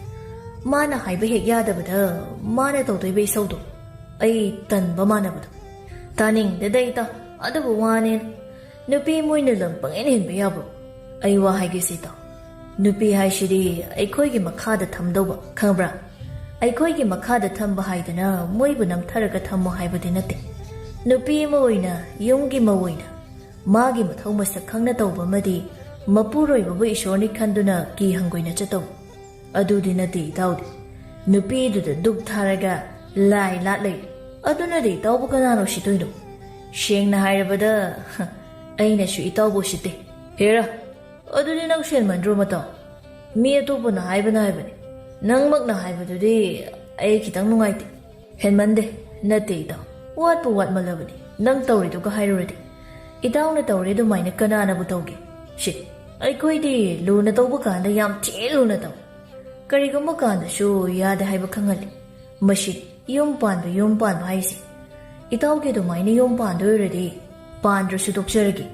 ꯃꯥꯅ ꯍꯥꯏꯕ ꯍꯦꯛ ꯌꯥꯗꯕꯗ ꯃꯥꯅ ꯇꯧꯗꯣꯏꯕ ꯏꯁꯧꯗꯣ ꯑꯩ ꯇꯟꯕ ꯃꯥꯟꯅꯕꯗꯣ"꯫ "ꯇꯥꯅꯤꯡꯗꯦꯗ ꯏꯇꯥꯎ, ꯑꯗꯨꯕꯨ ꯋꯥꯅꯦꯅ꯫ ꯅꯨꯄꯤ ꯃꯣꯏꯅ ꯂꯝ ꯄꯪꯍꯦꯟ ꯍꯦꯟꯕ ꯌꯥꯕ꯭ꯔꯣ? ꯑꯩ ꯋꯥ ꯍꯥꯏꯒꯦꯁꯦ ꯏꯇꯥꯎ, ꯅꯨꯄꯤ ꯍꯥꯏꯁꯤꯗꯤ ꯑꯩꯈꯣꯏꯒꯤ ꯃꯈꯥꯗ ꯊꯝꯗꯧꯕ, ꯈꯪꯕ꯭ꯔꯥ? ꯑꯩꯈꯣꯏꯒꯤ ꯃꯈꯥꯗ ꯊꯝꯕ ꯍꯥꯏꯗꯅ ꯃꯣꯏꯕꯨ ꯅꯝꯊꯔꯒ ꯊꯝꯃꯣ ꯍꯥꯏꯕꯗꯤ ꯅꯠꯇꯦ꯫ ꯅꯨꯄꯤ ꯑꯃ ꯑꯣꯏꯅ, ꯌꯨꯝꯒꯤ ꯃꯧ ꯑꯣꯏꯅ, ꯃꯥꯒꯤ ꯃꯊꯧ ꯃꯁꯛ ꯈꯪꯅ ꯇꯧꯕ ꯑꯃꯗꯤ ꯃꯄꯨꯔꯣꯏꯕꯕꯨ ꯏꯁꯣꯔꯅꯤ ꯈꯟꯗꯨꯅ ꯀꯤ ꯍꯪꯒꯣꯏꯅ ꯆꯠꯇꯧꯕ꯫ ꯑꯗꯨꯗꯤ ꯅꯠꯇꯦ ꯏꯇꯥꯎꯗꯤ꯫ ꯅꯨꯄꯤꯗꯨꯗ ꯗꯨꯛ ꯊꯥꯔꯒ ꯂꯥꯏ ꯂꯥꯠ ꯂꯩ꯫ ꯑꯗꯨꯅꯗꯤ ꯏꯇꯥꯎꯕꯨ ꯀꯅꯥꯅ ꯎꯁꯤꯠꯇꯣꯏꯅꯣ? ꯁꯦꯡꯅ ꯍꯥꯏꯔꯕꯗ, ꯑꯩꯅꯁꯨ ꯏꯇꯥꯎꯕꯨ ꯎꯁꯤꯠꯇꯦ"꯫ "ꯍꯦꯔꯥ, ꯑꯗꯨꯗꯤ ꯅꯪ ꯁꯦꯟꯃꯟꯗ꯭ꯔꯣ ꯃꯇꯥꯎ? ꯃꯤ ꯑꯇꯣꯞꯄꯅ ꯍꯥꯏꯕꯅ ꯍꯥꯏꯕꯅꯤ, ꯅꯪꯃꯛꯅ ꯍꯥꯏꯕꯗꯨꯗꯤ ꯑꯩ ꯈꯤꯇꯪ ꯅꯨꯡꯉꯥꯏꯇꯦ"꯫ "ꯍꯦꯟꯃꯟꯗꯦ, ꯅꯠꯇꯦ ꯏꯇꯥꯎ꯫ ꯋꯥꯠꯄꯨ ꯋꯥꯠꯃꯜꯂꯕꯅꯤ ꯅꯪ ꯇꯧꯔꯤꯗꯨꯒ ꯍꯥꯏꯔꯨꯔꯗꯤ꯫ ꯏꯇꯥꯎꯅ ꯇꯧꯔꯦ ꯑꯗꯨꯃꯥꯏꯅ ꯀꯅꯥꯅꯕꯨ ꯇꯧꯒꯦ? ꯁꯤ, ꯑꯩꯈꯣꯏꯗꯤ ꯂꯨꯅ ꯇꯧꯕ ꯀꯥꯟꯗ ꯌꯥꯝ ꯊꯤ ꯂꯨꯅ ꯇꯧ꯫ ꯀꯔꯤꯒꯨꯝꯕ ꯀꯥꯟꯗꯁꯨ ꯌꯥꯗꯦ ꯍꯥꯏꯕ ꯈꯪꯍꯜꯂꯤ꯫ ꯃꯁꯤ ꯌꯨꯝ ꯄꯥꯟꯕ, ꯌꯨꯝ ꯄꯥꯟꯕ ꯍꯥꯏꯁꯦ꯫ ꯏꯇꯥꯎꯒꯤ ꯑꯗꯨꯃꯥꯏꯅ ꯌꯨꯝ ꯄꯥꯟꯗꯣꯏ ꯑꯣꯏꯔꯗꯤ ꯄꯥꯟꯗ꯭ꯔꯁꯨ ꯇꯣꯛꯆꯔꯒꯦ꯫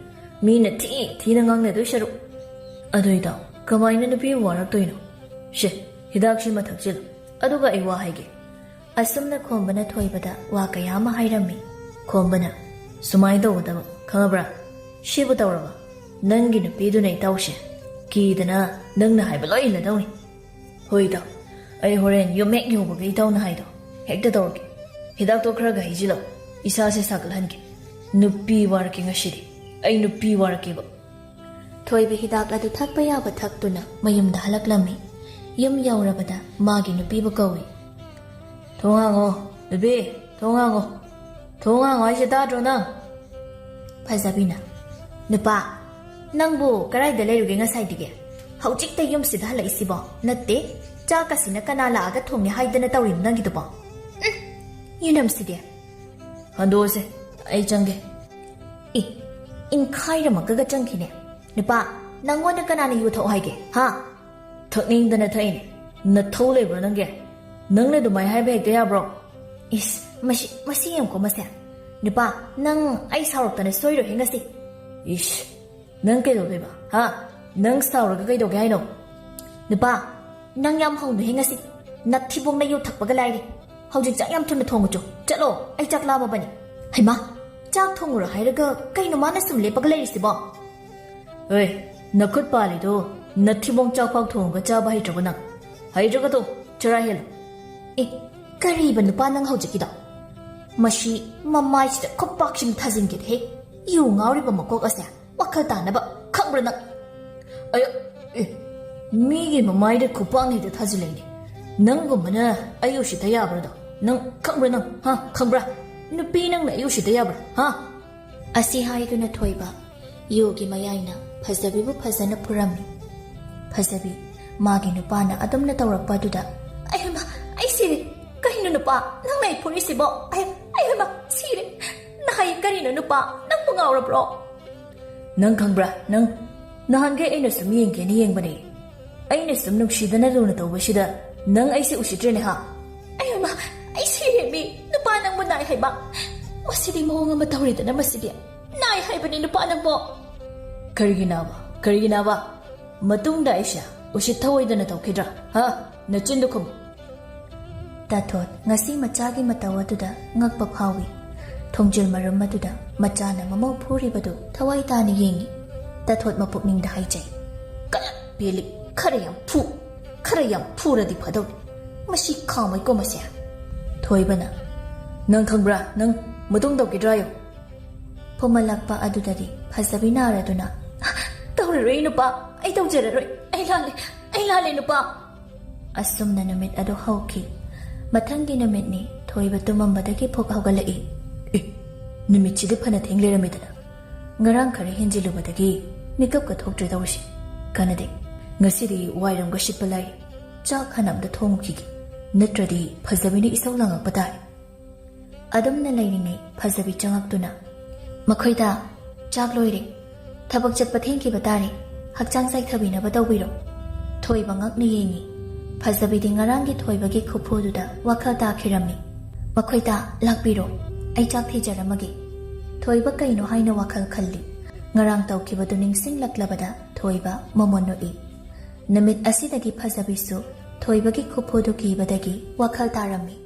ꯃꯤꯅ ꯊꯤ ꯊꯤꯅ ꯉꯥꯡꯅꯗꯣꯏ ꯁꯔꯨꯛ꯫ ꯑꯗꯨ ꯏꯇꯥꯎ, ꯀꯃꯥꯏꯅ ꯅꯨꯄꯤ ꯑꯃ ꯋꯥꯔꯛꯇꯣꯏꯅꯣ? ꯁꯦ, ꯍꯤꯗꯥꯛꯁꯤꯃ ꯊꯛꯆꯤꯜꯂꯨ, ꯑꯗꯨꯒ ꯑꯩ ꯋꯥ ꯍꯥꯏꯒꯦ꯫ ꯑꯁꯨꯝꯅ ꯈꯣꯝꯕꯅ ꯊꯣꯏꯕꯗ ꯋꯥ ꯀꯌꯥ ꯑꯃ ꯍꯥꯏꯔꯝꯃꯤ꯫ ꯈꯣꯝꯕꯅ, "ꯁꯨꯃꯥꯏꯅ ꯇꯧꯒꯗꯕ, ꯈꯪꯉꯕ꯭ꯔꯥ? ꯁꯤꯕꯨ ꯇꯧꯔꯕ, ꯅꯪꯒꯤ ꯅꯨꯄꯤꯗꯨꯅ ꯏꯇꯥꯎꯁꯦ ꯀꯤꯗꯅ ꯅꯪꯅ ꯍꯥꯏꯕ ꯂꯣꯏ ꯏꯜꯂꯗꯧꯅꯤ꯫ ꯍꯣꯏ ꯏꯇꯥꯎ, ꯑꯩ ꯍꯣꯔꯦꯟ ꯌꯨꯝ ꯍꯦꯛ ꯌꯧꯕꯒ ꯏꯇꯥꯎꯅ ꯍꯥꯏꯗꯣ ꯍꯦꯛꯇ ꯇꯧꯔꯒꯦ꯫ ꯍꯤꯗꯥꯛꯇꯣ ꯈꯔꯒ ꯍꯩꯖꯤꯜꯂꯣ, ꯏꯁꯥꯁꯦ ꯁꯥꯒꯠꯍꯟꯒꯦ꯫ ꯅꯨꯄꯤ ꯋꯥꯔꯛꯀꯦ ꯉꯁꯤꯗꯤ, ꯑꯩ ꯅꯨꯄꯤ ꯋꯥꯔꯛꯀꯦꯕ"꯫ ꯊꯣꯏꯕꯤ ꯍꯤꯗꯥꯛ ꯑꯗꯨ ꯊꯛꯄ ꯌꯥꯕ ꯊꯛꯇꯨꯅ ꯃꯌꯨꯝꯗ ꯍꯜꯂꯛꯂꯝꯃꯤ꯫ ꯌꯨꯝ ꯌꯧꯔꯕꯗ ꯃꯥꯒꯤ ꯅꯨꯄꯤꯕꯨ ꯀꯧꯏ꯫ "ꯊꯣꯡ ꯍꯥꯡꯉꯣ, ꯅꯨꯄꯤ, ꯊꯣꯡ ꯍꯥꯡꯉꯣ꯫ ꯊꯣꯡ ꯍꯥꯡꯉꯣ ꯍꯥꯏꯁꯦ ꯇꯥꯗ꯭ꯔꯣ ꯅꯪ?" ꯐꯖꯕꯤꯅ, "ꯅꯨꯄꯥ, ꯅꯪꯕꯨ ꯀꯗꯥꯏꯗ ꯂꯩꯔꯨꯒꯦ ꯉꯁꯥꯏꯗꯒꯤ? ꯍꯧꯖꯤꯛꯇ ꯌꯨꯝꯁꯤꯗ ꯍꯜꯂꯛꯏꯁꯤꯕꯣ? ꯅꯠꯇꯦ, ꯆꯥꯛꯀꯁꯤꯅ ꯀꯅꯥ ꯂꯥꯛꯑꯒ ꯊꯣꯡꯉꯦ ꯍꯥꯏꯗꯅ ꯇꯧꯔꯤꯅꯣ ꯅꯪꯒꯤꯗꯨꯕꯣ? ꯎꯝ, ꯌꯦꯅꯝꯁꯤꯗꯤ꯫ ꯍꯟꯗꯣꯛꯑꯁꯦ, ꯑꯩ ꯆꯪꯒꯦ"꯫ "ꯏ, ꯏꯟꯈꯥꯏꯔꯝꯃꯒ ꯆꯪꯈꯤꯅꯦ꯫ ꯅꯨꯄꯥ, ꯅꯪꯉꯣꯟꯗ ꯀꯅꯥꯅ ꯌꯨ ꯊꯛꯑꯣ ꯍꯥꯏꯒꯦ, ꯍꯥ?" "ꯊꯛꯅꯤꯡꯗꯅ ꯊꯛꯏꯅꯦ꯫ ꯅꯊꯧ ꯂꯩꯕ꯭ꯔꯣ ꯅꯪꯒꯤ? ꯅꯪꯅ ꯑꯗꯨꯃꯥꯏꯅ ꯍꯥꯏꯕ ꯍꯦꯛꯇ ꯌꯥꯕ꯭ꯔꯣ?" "ꯏꯁ, ꯃꯁꯤ, ꯃꯁꯤ ꯌꯦꯡꯉꯨꯀꯣ ꯃꯁꯦ꯫ ꯅꯨꯄꯥ, ꯅꯪ ꯑꯩ ꯁꯥꯎꯔꯛꯇꯅ ꯁꯣꯏꯔꯣꯏꯍꯦ ꯉꯁꯤ"꯫ "ꯏꯁ, ꯅꯪ ꯀꯩꯗꯧꯗꯣꯏꯕ? ꯍꯥ? ꯅꯪ ꯁꯥꯎꯔꯒ ꯀꯩꯗꯧꯒꯦ ꯍꯥꯏꯅꯣ?" "ꯅꯨꯄꯥ, ꯅꯪ ꯌꯥꯝ ꯍꯧꯅꯨꯍꯦ ꯉꯁꯤ꯫ ꯅꯊꯤꯕꯣꯡꯅ ꯌꯨ ꯊꯛꯄꯒ ꯂꯥꯏꯔꯤ꯫ ꯍꯧꯖꯤꯛ ꯆꯥꯛ ꯌꯥꯝ ꯊꯨꯅ ꯊꯣꯡꯉꯨ ꯆꯣ꯫ ꯆꯠꯂꯣ, ꯑꯩ ꯆꯥꯛ ꯂꯥꯝꯃꯕꯅꯤ"꯫ "ꯍꯩꯃꯥ, ꯆꯥꯛ ꯊꯣꯡꯉꯨꯔꯣ ꯍꯥꯏꯔꯒ ꯀꯩꯅꯣ ꯃꯥꯅ ꯁꯨꯝ ꯂꯦꯞꯄꯒ ꯂꯩꯔꯤꯁꯤꯕꯣ?" "ꯍꯣꯏ, ꯅꯈꯨꯠ ꯄꯥꯜꯂꯤꯗꯣ ꯅꯊꯤꯕꯣꯡ ꯆꯥꯛꯐꯥꯎ ꯊꯣꯡꯉꯒ ꯆꯥꯕ ꯍꯩꯇ꯭ꯔꯕ ꯅꯪ? ꯍꯩꯇ꯭ꯔꯒ ꯇꯣ, ꯆꯔꯥ ꯍꯦꯜꯂꯨ"꯫ "ꯑꯦ, ꯀꯔꯤꯕ ꯅꯨꯄꯥ ꯅꯪ ꯍꯧꯖꯤꯛꯀꯤꯗꯣ? ꯃꯁꯤ ꯃꯃꯥꯏꯁꯤꯗ ꯈꯨꯄꯥꯛꯁꯤꯃ ꯊꯥꯖꯤꯟꯒꯦꯗꯍꯦ꯫ ꯌꯨ ꯉꯥꯎꯔꯤꯕ ꯃꯀꯣꯛ ꯑꯁꯦ ꯋꯥꯈꯜ ꯇꯥꯅꯕ ꯈꯪꯕ꯭ꯔꯥ ꯅꯪ?" "ꯑꯌꯥ, ꯑꯦ, ꯃꯤꯒꯤ ꯃꯃꯥꯏꯗ ꯈꯨꯄꯥꯛꯅ ꯍꯦꯛꯇ ꯊꯥꯖꯤꯜꯂꯛꯏꯅꯦ꯫ ꯅꯪꯒꯨꯝꯕꯅ ꯑꯩ ꯎꯁꯤꯠꯇ ꯌꯥꯕ꯭ꯔꯥꯗꯣ? ꯅꯪ ꯈꯪꯕ꯭ꯔꯥ ꯅꯪ? ꯍꯥ? ꯈꯪꯕ꯭ꯔꯥ? ꯅꯨꯄꯤ ꯅꯪꯅ ꯑꯩ ꯎꯁꯤꯠꯇ ꯌꯥꯕ꯭ꯔꯥ? ꯍꯥ?" ꯑꯁꯤ ꯍꯥꯏꯗꯨꯅ ꯊꯣꯏꯕ ꯌꯨꯒꯤ ꯃꯌꯥꯏꯅ ꯐꯖꯕꯤꯕꯨ ꯐꯖꯅ ꯐꯨꯔꯝꯃꯤ꯫ ꯐꯖꯕꯤ ꯃꯥꯒꯤ ꯅꯨꯄꯥꯅ ꯑꯗꯨꯝꯅ ꯇꯧꯔꯛꯄ ꯑꯗꯨꯗ, "ꯑꯩ ꯍꯩꯃꯥ, ꯑꯩ ꯁꯤꯔꯦ꯫ ꯀꯩꯅꯣ ꯅꯨꯄꯥ, ꯅꯪꯅ ꯑꯩ ꯐꯨꯔꯤꯁꯤꯕꯣ? ꯑꯩ, ꯑꯦꯃ, ꯁꯤꯔꯦ꯫ ꯅꯍꯩ ꯀꯔꯤꯅꯣ ꯅꯨꯄꯥ? ꯅꯪꯕꯨ ꯉꯥꯎꯔꯕ꯭ꯔꯣ? ꯅꯪ ꯈꯪꯕ꯭ꯔꯥ? ꯅꯪ ꯅꯍꯥꯟꯈꯩ ꯑꯩꯅ ꯁꯨꯝ ꯌꯦꯡꯒꯦꯅ ꯌꯦꯡꯕꯅꯦ꯫ ꯑꯩꯅ ꯁꯨꯝ ꯅꯨꯡꯁꯤꯗꯅ ꯂꯨꯅ ꯇꯧꯕꯁꯤꯗ ꯅꯪ ꯑꯩꯁꯦ ꯎꯁꯤꯠꯇ꯭ꯔꯦꯅꯦ ꯍꯥ? ꯑꯦꯃ, ꯑꯩ ꯁꯤꯔꯦ ꯃꯤ꯫ ꯅꯨꯄꯥ ꯅꯪꯕꯨ ꯅꯥꯏ ꯍꯥꯏꯕ? ꯃꯁꯤꯗꯤ ꯃꯑꯣꯡ ꯑꯃ ꯇꯧꯔꯦꯗꯅ ꯃꯁꯤꯗꯤ꯫ ꯅꯥꯏ ꯍꯥꯏꯕꯅꯤ ꯅꯨꯄꯥ ꯅꯪꯕꯨ꯫ ꯀꯔꯤꯒꯤ ꯅꯥꯕ? ꯀꯔꯤꯒꯤ ꯅꯥꯕ? ꯃꯇꯨꯡꯗ ꯑꯩꯁꯦ ꯎꯁꯤꯠ ꯊꯑꯣꯏꯗꯅ ꯇꯧꯈꯤꯗ꯭ꯔꯥ? ꯍꯥ? ꯅꯆꯤꯟꯗꯨ ꯈꯨꯝꯃꯨ꯫ ꯇꯥꯊꯣꯠ ꯉꯁꯤ ꯃꯆꯥꯒꯤ ꯃꯇꯧ ꯑꯗꯨꯗ ꯉꯛꯄ ꯐꯥꯎꯏ꯫ ꯊꯣꯡꯖꯤꯜ ꯃꯔꯨꯝ ꯑꯗꯨꯗ ꯃꯆꯥꯅ ꯃꯃꯧ ꯐꯨꯔꯤꯕꯗꯨ ꯊꯋꯥꯏ ꯇꯥꯅ ꯌꯦꯡꯏ꯫ ꯇꯥꯊꯣꯠ ꯃꯄꯨꯛꯅꯤꯡꯗ ꯍꯥꯏꯖꯩ, "ꯀꯌꯥ ꯄꯦꯜꯂꯤ, ꯈꯔ ꯌꯥꯝ ꯐꯨ, ꯈꯔ ꯌꯥꯝ ꯐꯨꯔꯗꯤ ꯐꯗꯧꯅꯤ꯫ ꯃꯁꯤ ꯈꯥꯃꯩꯀꯣ ꯃꯁꯦ꯫" ꯊꯣꯏꯕꯅ, "ꯅꯪ ꯈꯪꯕ꯭ꯔꯥ? ꯅꯪ ꯃꯇꯨꯡ ꯇꯧꯈꯤꯗ꯭ꯔꯥ ꯌꯦꯡꯉꯨ꯫" ꯐꯨꯝꯍꯜꯂꯛꯄ ꯑꯗꯨꯗꯗꯤ ꯐꯖꯕꯤ ꯅꯥꯔꯗꯨꯅ, "ꯇꯧꯔꯔꯣꯏ ꯅꯨꯄꯥ, ꯑꯩ ꯇꯧꯖꯔꯔꯣꯏ꯫ ꯑꯩ ꯂꯥꯜꯂꯦ, ꯑꯩ ꯂꯥꯜꯂꯦ ꯅꯨꯄꯥ꯫" ꯑꯁꯨꯝꯅ ꯅꯨꯃꯤꯠ ꯑꯗꯨ ꯍꯧꯈꯤ꯫ ꯃꯊꯪꯒꯤ ꯅꯨꯃꯤꯠꯅꯤ ꯊꯣꯏꯕ ꯇꯨꯝꯃꯝꯕꯗꯒꯤ ꯐꯨꯛ ꯍꯧꯒꯠꯂꯛꯏ꯫ "ꯑꯦ, ꯅꯨꯃꯤꯠꯁꯤꯗꯤ ꯐꯅ ꯊꯦꯡ ꯂꯩꯔꯝꯃꯤꯗꯅ꯫ ꯉꯔꯥꯡ ꯈꯔ ꯍꯦꯟꯖꯤꯜꯂꯨꯕꯗꯒꯤ ꯃꯤꯀꯞꯀ ꯊꯣꯛꯇ꯭ꯔꯦ ꯇꯧꯔꯤꯁꯤ꯫ ꯀꯥꯟꯅꯗꯦ, ꯉꯁꯤꯗꯤ ꯋꯥꯏꯔꯝꯒ ꯁꯤꯠꯄ ꯂꯥꯏꯔꯤ꯫ ꯆꯥꯛ ꯍꯥꯟꯅ ꯑꯝꯇ ꯊꯣꯡꯉꯨꯈꯤꯒꯦ, ꯅꯠꯇ꯭ꯔꯗꯤ ꯐꯖꯕꯤꯅ ꯏꯁꯧ ꯂꯥꯡꯉꯛꯄ ꯇꯥꯔꯦ꯫" ꯑꯗꯨꯝꯅ ꯂꯩꯔꯤꯉꯩ ꯐꯖꯕꯤ ꯆꯪꯉꯛꯇꯨꯅ, "ꯃꯈꯣꯏꯗ ꯆꯥꯛ ꯂꯣꯏꯔꯦ, ꯊꯕꯛ ꯆꯠꯄ ꯊꯦꯡꯈꯤꯕ ꯇꯥꯔꯦ, ꯍꯛꯆꯥꯡ ꯆꯥꯏꯊꯕꯤꯅꯕ ꯇꯧꯕꯤꯔꯣ꯫" ꯊꯣꯏꯕ ꯉꯛꯅ ꯌꯦꯡꯉꯤ꯫ ꯐꯖꯕꯤꯗꯤ ꯉꯔꯥꯡꯒꯤ ꯊꯣꯏꯕꯒꯤ ꯈꯨꯐꯨꯗꯨꯗ ꯋꯥꯈꯜ ꯇꯥꯈꯤꯔꯝꯃꯤ꯫ "ꯃꯈꯣꯏꯗ ꯂꯥꯛꯄꯤꯔꯣ, ꯑꯩ ꯆꯥꯛ ꯊꯤꯖꯔꯝꯃꯒꯦ꯫" ꯊꯣꯏꯕ ꯀꯩꯅꯣ ꯍꯥꯏꯅ ꯋꯥꯈꯜ ꯈꯜꯂꯤ꯫ ꯉꯔꯥꯡ ꯇꯧꯈꯤꯕꯗꯨ ꯅꯤꯡꯁꯤꯡꯂꯛꯂꯕꯗ ꯊꯣꯏꯕ ꯃꯃꯣꯟ ꯅꯣꯛꯏ꯫ ꯅꯨꯃꯤꯠ ꯑꯁꯤꯗꯒꯤ ꯐꯖꯕꯤꯁꯨ ꯊꯣꯏꯕꯒꯤ ꯈꯨꯐꯨꯗꯨ ꯀꯤꯕꯗꯒꯤ ꯋꯥꯈꯜ ꯇꯥꯔꯝꯃꯤ꯫